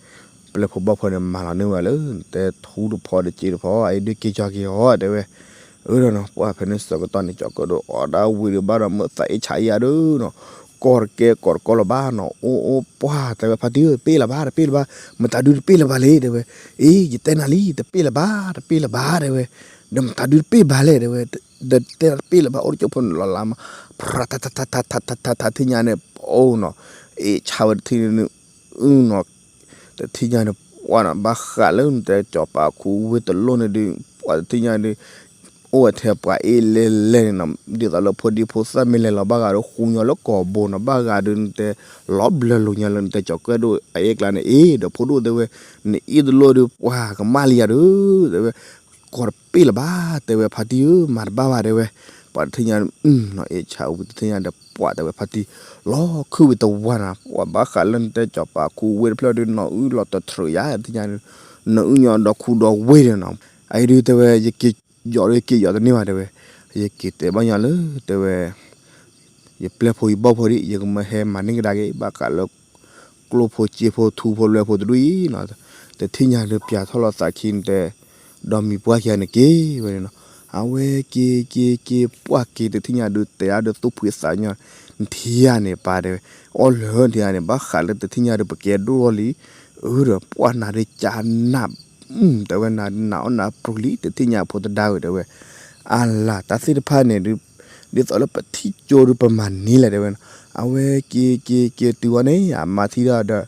ပျဲၢ်ဖိဘီၣ်ဖိန့ၣ် မၤလီၤန့ၢ်ဝဲလၢ တဲထူတဖီဒီးစ့တဖီ အအံၤဒုးက့ၤကၠီၤက့ၤအီၤ တဲဝဲ, အၢဒီးနီၤ ပှၤဖဲန့ၣ်ဆၢကတီၢ်န့ၣ် ကၠီၤကၢၣ်ဒိၣ်အီၣ်ဒၣ်ဝံၤဒုးဘၣ်ဒီး မ့ၢ်သးအ့ၣ်ဆါအ့ၣ်ယၤဒုးနီၤ, ကီၢ်တကဲကီၢ်တကီၢ်လၢၤဘၣ်နီၤ, အိၣ်အိၣ်ပှၤ တဲဝဲ ဖါတံၢ် တပ့ၢ်လၢၤဘၣ် တပ့ၢ်လၢၤဘၣ်, မတၤဒုးတပ့ၢ်လၢၤဘၣ်လဲၣ် တဲဝဲ, အ့ ယတဲနၤလံ တပ့ၢ်လၢၤဘၣ် တပ့ၢ်လၢၤဘၣ် တဲဝဲ, ဒီးမတၤဒုးတပ့ၢ်ဘၣ်လဲၣ် တဲဝဲ, ဒီးတဲတပ့ၢ်လၢၤဘၣ် အိၣ်တကၠိဖိန့ၣ်လီၤလးမး, ဖြး ထးထးထးထးထးထးထးထး ထံၣ်ညါန့ၣ် အိၣ်နီၤ, အ့ၣ်ဆါဝဲတထံၣ်န့ၣ် အုနီၤ တထံၣ်ညါန့ၣ် ပှၤနီၤ ဘၣ်ဃးလၢနတဲကၠီၤပၤခူဝ့ၢ်တလိၣ်န့ၣ်ဒုး ပှၤတထံၣ်ညါဒုး အိၣ်ဝဲထဲပှၤအ့ၣ်လဲလဲန့ၣ်နီၤ ဒ်သိးလၢဖိဒံဖိသၣ်မ့ၢ်လဲၤလီၤဘၣ်ဂၤဒီး ဃူညီလၢကီၢ်ဘိနီၤ ဘၣ်ဂၤဒုးနတဲ လီၤဘျၢလိာ်ညါလၢနတဲကၠီၤကၢၣ်ဒိၣ်အအ့ၣ်ကျါန့ၣ် အ့ၣ် ဒီးဖိဒိၣ်တဲဝဲ နအ့ၣ်တလိၣ်ဒုး ပှၤကမၣ်လံယၤဒုး တဲဝဲ ကီၢ်တပ့ၢ်လၢၤဘၣ် တဲဝဲ ဖါတံၢ်ဧၢ မၤတဘၣ်ဘၣ် တဲဝဲ ပှၤတထံၣ်ညါ အ့ၣ်ဆါဝံၤတထံၣ်ညါဒီး ပှၤတဲဝဲဖါတံၢ် လီၤခုၣ်ဝံၤတဝါနီၤ ပှၤဘၣ်ဃးလၢနတဲကၠီၤပၤခူဝ့ၢ်တဖျၢၣ်ဒုး နီၢ်အုၣ်လီၤတထြၢးယၤ တထံၣ်ညါ နီၢ်အုၣ်ညီဒီခူဒီဝ့ၢ်ဒီးနီၤ အအံၤဒုးတဲဝဲ ယက့ၤယီၤဒီးယက့ၤယီၤတန့ၢ်ဘၣ်တဲဝဲ, ယက့ၤတဲဘၣ်ညီလၢတဲဝဲ ယပျဲၢ်ဖိယဘီၣ်ဖိဒံး ယကမၢဟဲမၤန့ၢ်ကဒါက့ၤ ဘၣ်ဃးလၢ ကျိၣ်ဖိစ့ဖိထူဖိလွဲဖိတဒူၣ်အံၤနီၤ, တထံၣ်ညါဒုးပၠးထီၣ်လီၤသးခံနတဲ, ဒီးမံၤပှၢ်ခံဂၤန့ၣ်က့ၤဝဲန့ၣ်နီၤ, အဝဲက့ၤက့ၤက့ၤ ပှၢ်က့ၤတထံၣ်ညါဒုးတဲအါဒုးသူၣ်ဖှံသးညီ, နထံၣ်ဧါန့ၣ်ပၢ်တဲဝဲ, အီၣ်လၢနထံၣ်ဧါန့ၣ် ဘၣ်ဃးလၢတထံၣ်ညါဒုးပကဲဒိၣ်လီၤလံ, အၢဒီးပှၢ်နၤဒုးကနၣ် တဲဝဲနၤဒုးနၤအီၣ်နၤပြူၤလံ တထံၣ်ညါဖိတဒါဝဲတဲဝဲ, အလၤတၢ်သ့ၣ်တဖၣ်န့ၣ်ဒုး ဒ်သိးလၢပထံၣ်ကၠိဒုးပမၤန့ၢ်လဲၣ်တဲဝဲနီၤ, အဝဲက့ၤက့ၤက့ၤတုၤဝဲန့ၣ် အမါထံၣ်ဒီး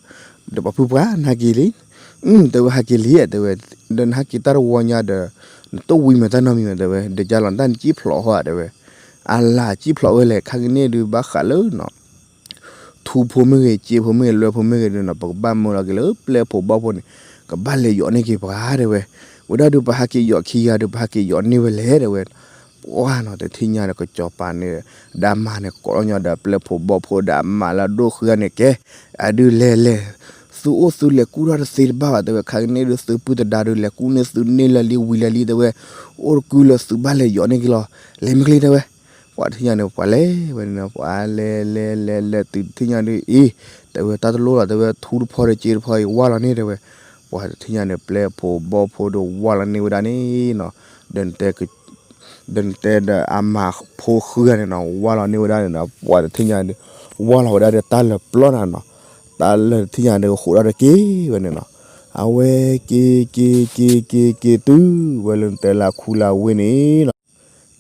ဒီးပှၤဖုပှၢ်နဟးက့ၤလံ, တဲဝဲဟးက့ၤလံဧါတဲဝဲ, ဒီးနဟးက့ၤတၢ်တဝီညါဒီး နတဝံၤမးတၢ်နီတမံၤမးတဲဝဲ ဒီးကလီၤတၢ်နစံၣ်ဖျိးဟီဧါတဲဝဲ, အလၤစံၣ်ဖျိးဝဲလဲၣ် ခါကန့ၣ်ဒုးဘၣ်ဃးလၢနီၤ ထူဖိမ့ၢ်ဂ့ၤ စ့ဖိမ့ၢ်ဂ့ၤ လွဲဖိမ့ၢ်ဂ့ၤဒုးနီၤ ပကဘၣ်မၢလီၤက့ၤလၢပျဲၢ်ဖိဘီၣ်ဖိန့ၣ် ကဘၣ်လဲၤယီၤန့ၢ်က့ၤပှၤတဲဝဲ, ဝဲဒၣ်ဒုးပဟးက့ၤယီၤခံဂၤဒုး ပဟးက့ၤယီၤန့ၢ်ဝဲလဲၣ်တဲဝဲ, ပှၢ်နီၤ တထံၣ်ညါဒီးကစီၤပၤန့ၣ် ဒီးအမါန့ၣ် ကိးလီၤညီဒီးပျဲၢ်ဖိဘီၣ်ဖိဒီးအမါလၢအဒိၣ်ဃုဂၤန့ၣ်ကဲ, အဒုးလဲၤလဲၤ သုအိၣ်သုလဲၤကူၣ်ထီၣ်တသ့တဘၣ်ဘၣ်တဲဝဲ, ခါကန့ၣ်ဒုးသုပုၢ်တဒါဒုး လဲၤကူၣ်န့ၢ်သုန့ၢ်လၢာ်လံဝံၤလၢာ်လံတဲဝဲ, အိၣ်တကူလၢသုဘၣ်လဲၤယီၤန့ၢ်က့ၤလီၤ, လဲၤမ့ၢ်ချ့တဲဝဲ ပှၤတထံၣ်ညါန့ၣ် ပှၤလဲၤဝဲန့ၣ် ပှၤလဲၤလဲၤလဲၤလဲၤတုၤတထံၣ်ညါဒုးအံၤ, တဲဝဲတၢ်တလိၣ်လီၤတဲဝဲ ထူတဖီဒီးစ့တဖီအံၤဝါလီၤန့ၣ်တဲဝဲ, ပှၤတထံၣ်ညါန့ၣ်ပျဲၢ်ဖိဘီၣ်ဖိဒုးဝါလီၤန့ၢ်ဝဲဒၣ်န့ၣ်နီၤ, ဒီးနတဲ ဒီးနတဲဒီးအမါဖိဃုဂၤန့ၣ်နီၤ ဝါလီၤန့ၢ်ဝဲဒၣ်န့ၣ်နီၤ ပှၤတထံၣ်ညါဒုး ဝါလီၤဝဲဒၣ်ဒီးတၢ်လၢာ်ပျီနၤနီၤ, တၢ်လၢာ်တထံၣ်ညါဒုးဃိးဒီးတက့ၤဝဲန့ၣ်နီၤ, အဝဲက့ၤက့ၤက့ၤက့ၤက့ၤတုၤဝဲလၢနတဲလၢအခူလၢဝ့ၢ်န့ၣ်နီၤ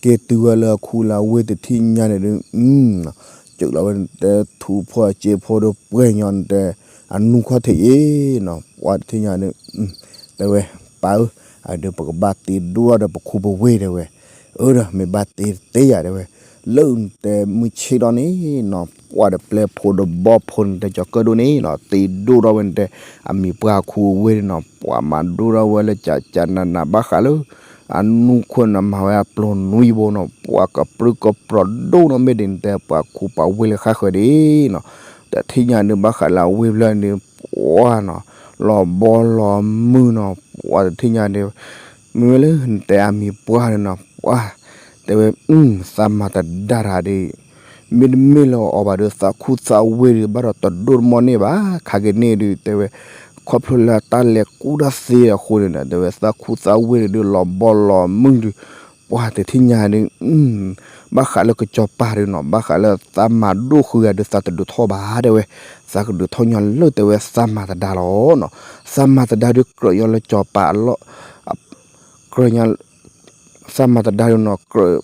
က့ၤတုၤဝဲလၢအခူလၢဝ့ၢ်တထံၣ်ညါန့ၣ်ဒုး, စၢးလီၤဝဲနတဲထူဖိစ့ဖိဒီးပှဲၤညီနတဲ, အနူၢ်ခီၣ်ထံးအံၤနီၤ ပှၤတထံၣ်ညါဒုး, တဲဝဲ, ပၢ်ဧၢ, အဒုးပကဘၣ်တ့ဒိၣ်ထီၣ်ဒီးပခူပဝ့ၢ်တဲဝဲ, အၢဒီးမ့ၢ်ဘၣ်တ့တ့ယၤတဲဝဲ, လၢနတဲမုၢ်ဆ့ၣ်ဒီးန့ၣ်နီၤ ပှၤဒီးပျဲၢ်ဖိဒီးဘီၣ်ဖိန့ၣ်တဲကၠီၤကၢၣ်ဒိၣ်န့ၣ်နီၤ တ့ဒိၣ်ထီၣ်ဝဲနတဲ, အမံၤပှၢ်ခူဝ့ၢ်န့ၣ်နီၤ ပှၤမၤဒိၣ်ထီၣ်ဝဲလၢကကနနၤဘၣ်ဃးလၢ အနူၢ်ခိၣ်န့ၣ်မၤဝဲအပျိၤနွံဘိနီၤ ပှၤကပြုၢ်ကပြီၤဒိၣ်နီၤ မ့ၢ်ဒ်နတဲပှၤခူပှၤဝ့ၢ်လၢဃါဃၢၤဒ်နီၤ, တထံၣ်ညါဒုးဘၣ်ဃးလၢအဝ့ၢ်ဖျၢၣ်န့ၣ် ပှၤနီၤ လီၤဘီလီၤမုၢ်နီၤ ပှၤတထံၣ်ညါဒုး, မ့မ့ၢ်လၢနတဲအမံၤပှၢ်န့ၣ်နီၤ ပှၤ, တဲဝဲ, သးမၤတဒါတၢ်ဒုး မ့တမ့ၢ်လၢအီၤဘၣ်ဒီး သးခူသးဝ့ၢ်ဒုး ဘၣ်ဒီးတဒိၣ်တမီၢ်န့ၢ်ဘၣ်, ခါက့ၤန့ၣ်ဒုး တဲဝဲ, ခီဖျိလၢတၢ်လဲၤကူၣ်တၢ်သ့အဃိန့ၣ်ဒီး တဲဝဲ သးခူသးဝ့ၢ်ဒုး လီၤဘီလီၤမုၢ်ဒုး, ပှၤတထံၣ်ညါဒုး, ဘၣ်ဃးလၢကစီၤပၤဒုးနီၤ ဘၣ်ဃးလၢသးမၤဒိၣ်ဃုာ်ဂၤဒုး သးတဒုးထီၣ်ဘၣ်တဲဝဲ, သးကဒုးထီၣ်ညီလၢတဲဝဲ သးမၤတဒါလီၤနီၤ, သးမၤတဒါဒုးကြၢးညီလၢကစီၤပၤအလီၢ် ကြၢး သးမၤတဒါဒုးနီၤ ကြၢး,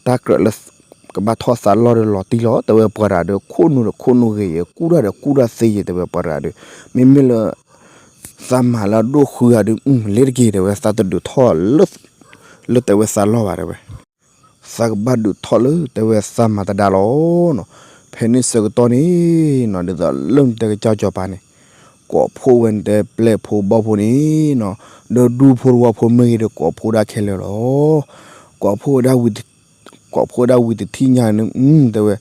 တၢ်ကြၢးလၢ ကဘၣ်ထီၣ်သးလီၢ်ဒီးလီၤတံၢ်လီၤ တဲဝဲပှၤတဂၤဒီး ခိၣ်နူာ်ဒီးခိၣ်နူာ်ဂ့ၤ ကူၣ်တၢ်ဒီးကူၣ်တၢ်သ့ယဲ တဲဝဲပှၤတဂၤဒီး, မ့မ့ၢ်လၢ သးမၤလၢအဒိၣ်ဃုာ်ဂၤဒုး လ့ၤတက့ၤ တဲဝဲ သးတဒုးထီၣ် လၢတဲဝဲသးလီၢ်ဘၣ်တဲဝဲ, သးကဘၣ်ဒုးထီၣ်လၢတဲဝဲသးမၤတဒါလီၤနီၤ, ဖဲန့ၣ်ဆၢကတီၢ်န့ၣ်နီၤ ဒ်သိးလၢနတဲကစၢ်ကစီၤပၤန့ၣ် ကိးဖှိၣ်ဝဲနတဲပျဲၢ်ဖိဘီၣ်ဖိန့ၣ်နီၤ, ဒီးဒူဖိသဝီဖိမ့ၢ်ဂ့ၤဒီးကိးဖှိၣ်ဒၣ်ခဲလၢာ်လီၤ, ကိးဖှိၣ်ဝဲဒၣ်ဝံၤ ကိးဖှိၣ်ဝဲဒၣ်ဝံၤတထံၣ်ညါန့ၣ် တဲဝဲ,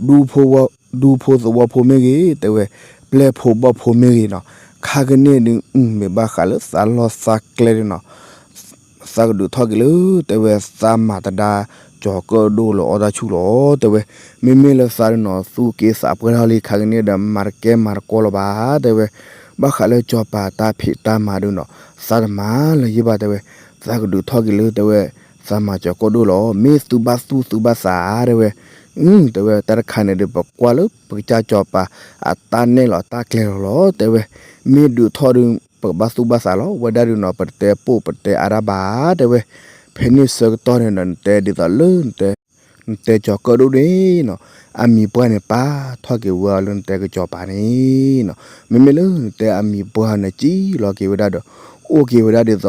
ဒူဖိဝီ, ဒူဖိသဝီဖိမ့ၢ်ဂ့ၤ တဲဝဲ, ပျဲၢ်ဖိဘီၣ်ဖိမ့ၢ်ဂ့ၤနီၤ, ခါကန့ၣ်ဒုး မ့ၢ်ဘၣ်ဃးလၢသးလီၢ်သးကျဲဒုးနီၤ သးကဒုးထီၣ်က့ၤလၢ တဲဝဲ သးမၤတဒါ ကၠီၤကၢၣ်ဒိၣ်လၢအီၣ်တၢ်ဆူၣ်လီၤ တဲဝဲ, မ့မ့ၢ်လၢသးဒုးနီၤ သူၣ်က့သးပှဲၤထီၣ်လံ ခါကန့ၣ်ဒီး မၤတကဲမၤတကီလၢၤဘၣ် တဲဝဲ, ဘၣ်ဃးလၢကၠီၤပၤတၢ်ဖံးတၢ်မၤဒုးနီၤ သးတမၤလၢၤယံၤဘၣ် တဲဝဲ, သးကဒုးထီၣ်က့ၤလၢ တဲဝဲ, သးမၤကၠီၤကၢၣ်ဒိၣ်လီၤ မ့ၢ်သူဘၣ်သူၣ်သူဘၣ်သး တဲဝဲ, တဲဝဲ တၢ်တခါန့ၣ်ဒီး ပကွၢ်လၢပကစၢ်ကၠီၤပၤ အတၢ်နဲၣ်လီၤတၢ်ကျဲၤလီၤလီၤ တဲဝဲ, မ့ၢ်ဒုးထီၣ်ဒုး ပကဘၣ်သူၣ်ဘၣ်သးလီၤ ဝဲဒၣ်ဒုးနီၤ ပတတဲပိၢ်ပတဲအါတၢ်ဘၣ် တဲဝဲ, ဖဲန့ၣ်ဆၢကတီၢ်န့ၣ်ဒီး နတဲဒ်သိးလၢနတဲ နတဲကၠီၤကၢၣ်ဒိၣ်န့ၣ်နီၤ အမံၤပှၢ်န့ၣ် ပာ်ထီၣ်က့ၤဝဲအီၤလၢနတဲကစီၤပၤန့ၣ်နီၤ, မ့မ့ၢ်လၢနတဲအမံၤပှၢ်န့ၣ် စံၣ်လီၤက့ၤဝဲဒၣ်ဒီး အိၣ်က့ၤဝဲဒၣ်ဒ်သိး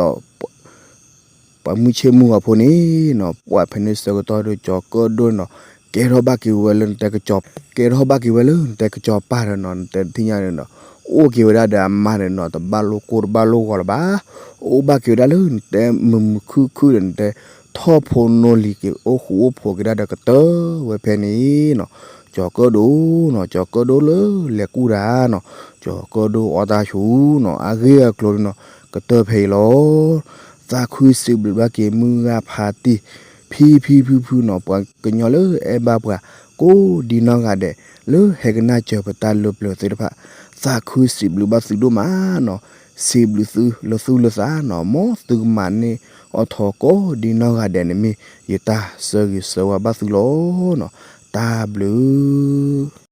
ပှၤမုၢ်ဆ့ၣ်မုၢ်ဂီၤဖိန့ၣ်နီၤ ပှၤဖဲန့ၣ်ဆၢကတီၢ်ဒီးကၠီၤကၢၣ်ဒိၣ်နီၤ ကဲထီၣ်ဘၣ်က့ၤဝဲလၢနတဲကစီၤ ကဲထီၣ်ဘၣ်က့ၤဝဲလၢနတဲကစီၤပၤဒီးနီၤ နတဲတထံၣ်ညါန့ၣ်နီၤ အိၣ်က့ၤဝဲဒၣ်ဒီးအမါန့ၣ်နီၤ တဘၣ်လိၣ်ကိၢ်တဘၣ်လိၣ်ဂီၤလၢၤဘၣ် အိၣ်ဘၣ်က့ၤဝဲဒၣ်လၢနတဲမုာ်မုာ်ခုၣ်ခုၣ်ဒီးနတဲ ထီၣ်ဖိနီၢ်လံၤက့ၤ အိၣ်ဃူအိၣ်ဖိးက့ၤဒၣ်ဒီးကတၢၢ်ဝဲဖဲန့ၣ်နီၤ ကၠီၤကၢၣ်ဒိၣ်နီၤ ကၠီၤကၢၣ်ဒိၣ်လၢလဲၤကူၣ်တၢ်နီၤ ကၠီၤကၢၣ်ဒိၣ်အီၣ်တၢ်ဆူၣ်နီၤ အဂ့ၢ်အကျိၤဒုးနီၤ ကတၢၢ်ဖဲအံၤလီၤ သးခုစံးဘျုးဘၣ်က့ၤမုၢ်ဂၤဖါတံၢ် ဖံဖံဖုဖုနီၤ ပှၤကညီလၢအဲၣ်ဘၣ်ပှၤ ကိးဒံနီၢ်ဂၤဒဲး လၢဟဲကနၣ်စၢၤပတၢ်လၢပျၢၤသ့ၣ်တဖၣ် သးခုစံးဘျုးဘၣ်သုဒိၣ်မးနီၤ. စံးဘျုးသုလၢသူၣ်လၢသးနီၤ မ်သုကမၤန့ၢ်အီၤထီၣ်ကိးဒံနီၢ်ဂၤဒဲးန့ၣ်မ့ၢ် ယတၢ်ဆၢဂ့ၤဆၢဝါဘၣ်သုလီၤနီၤ. တၢ်ဘျုး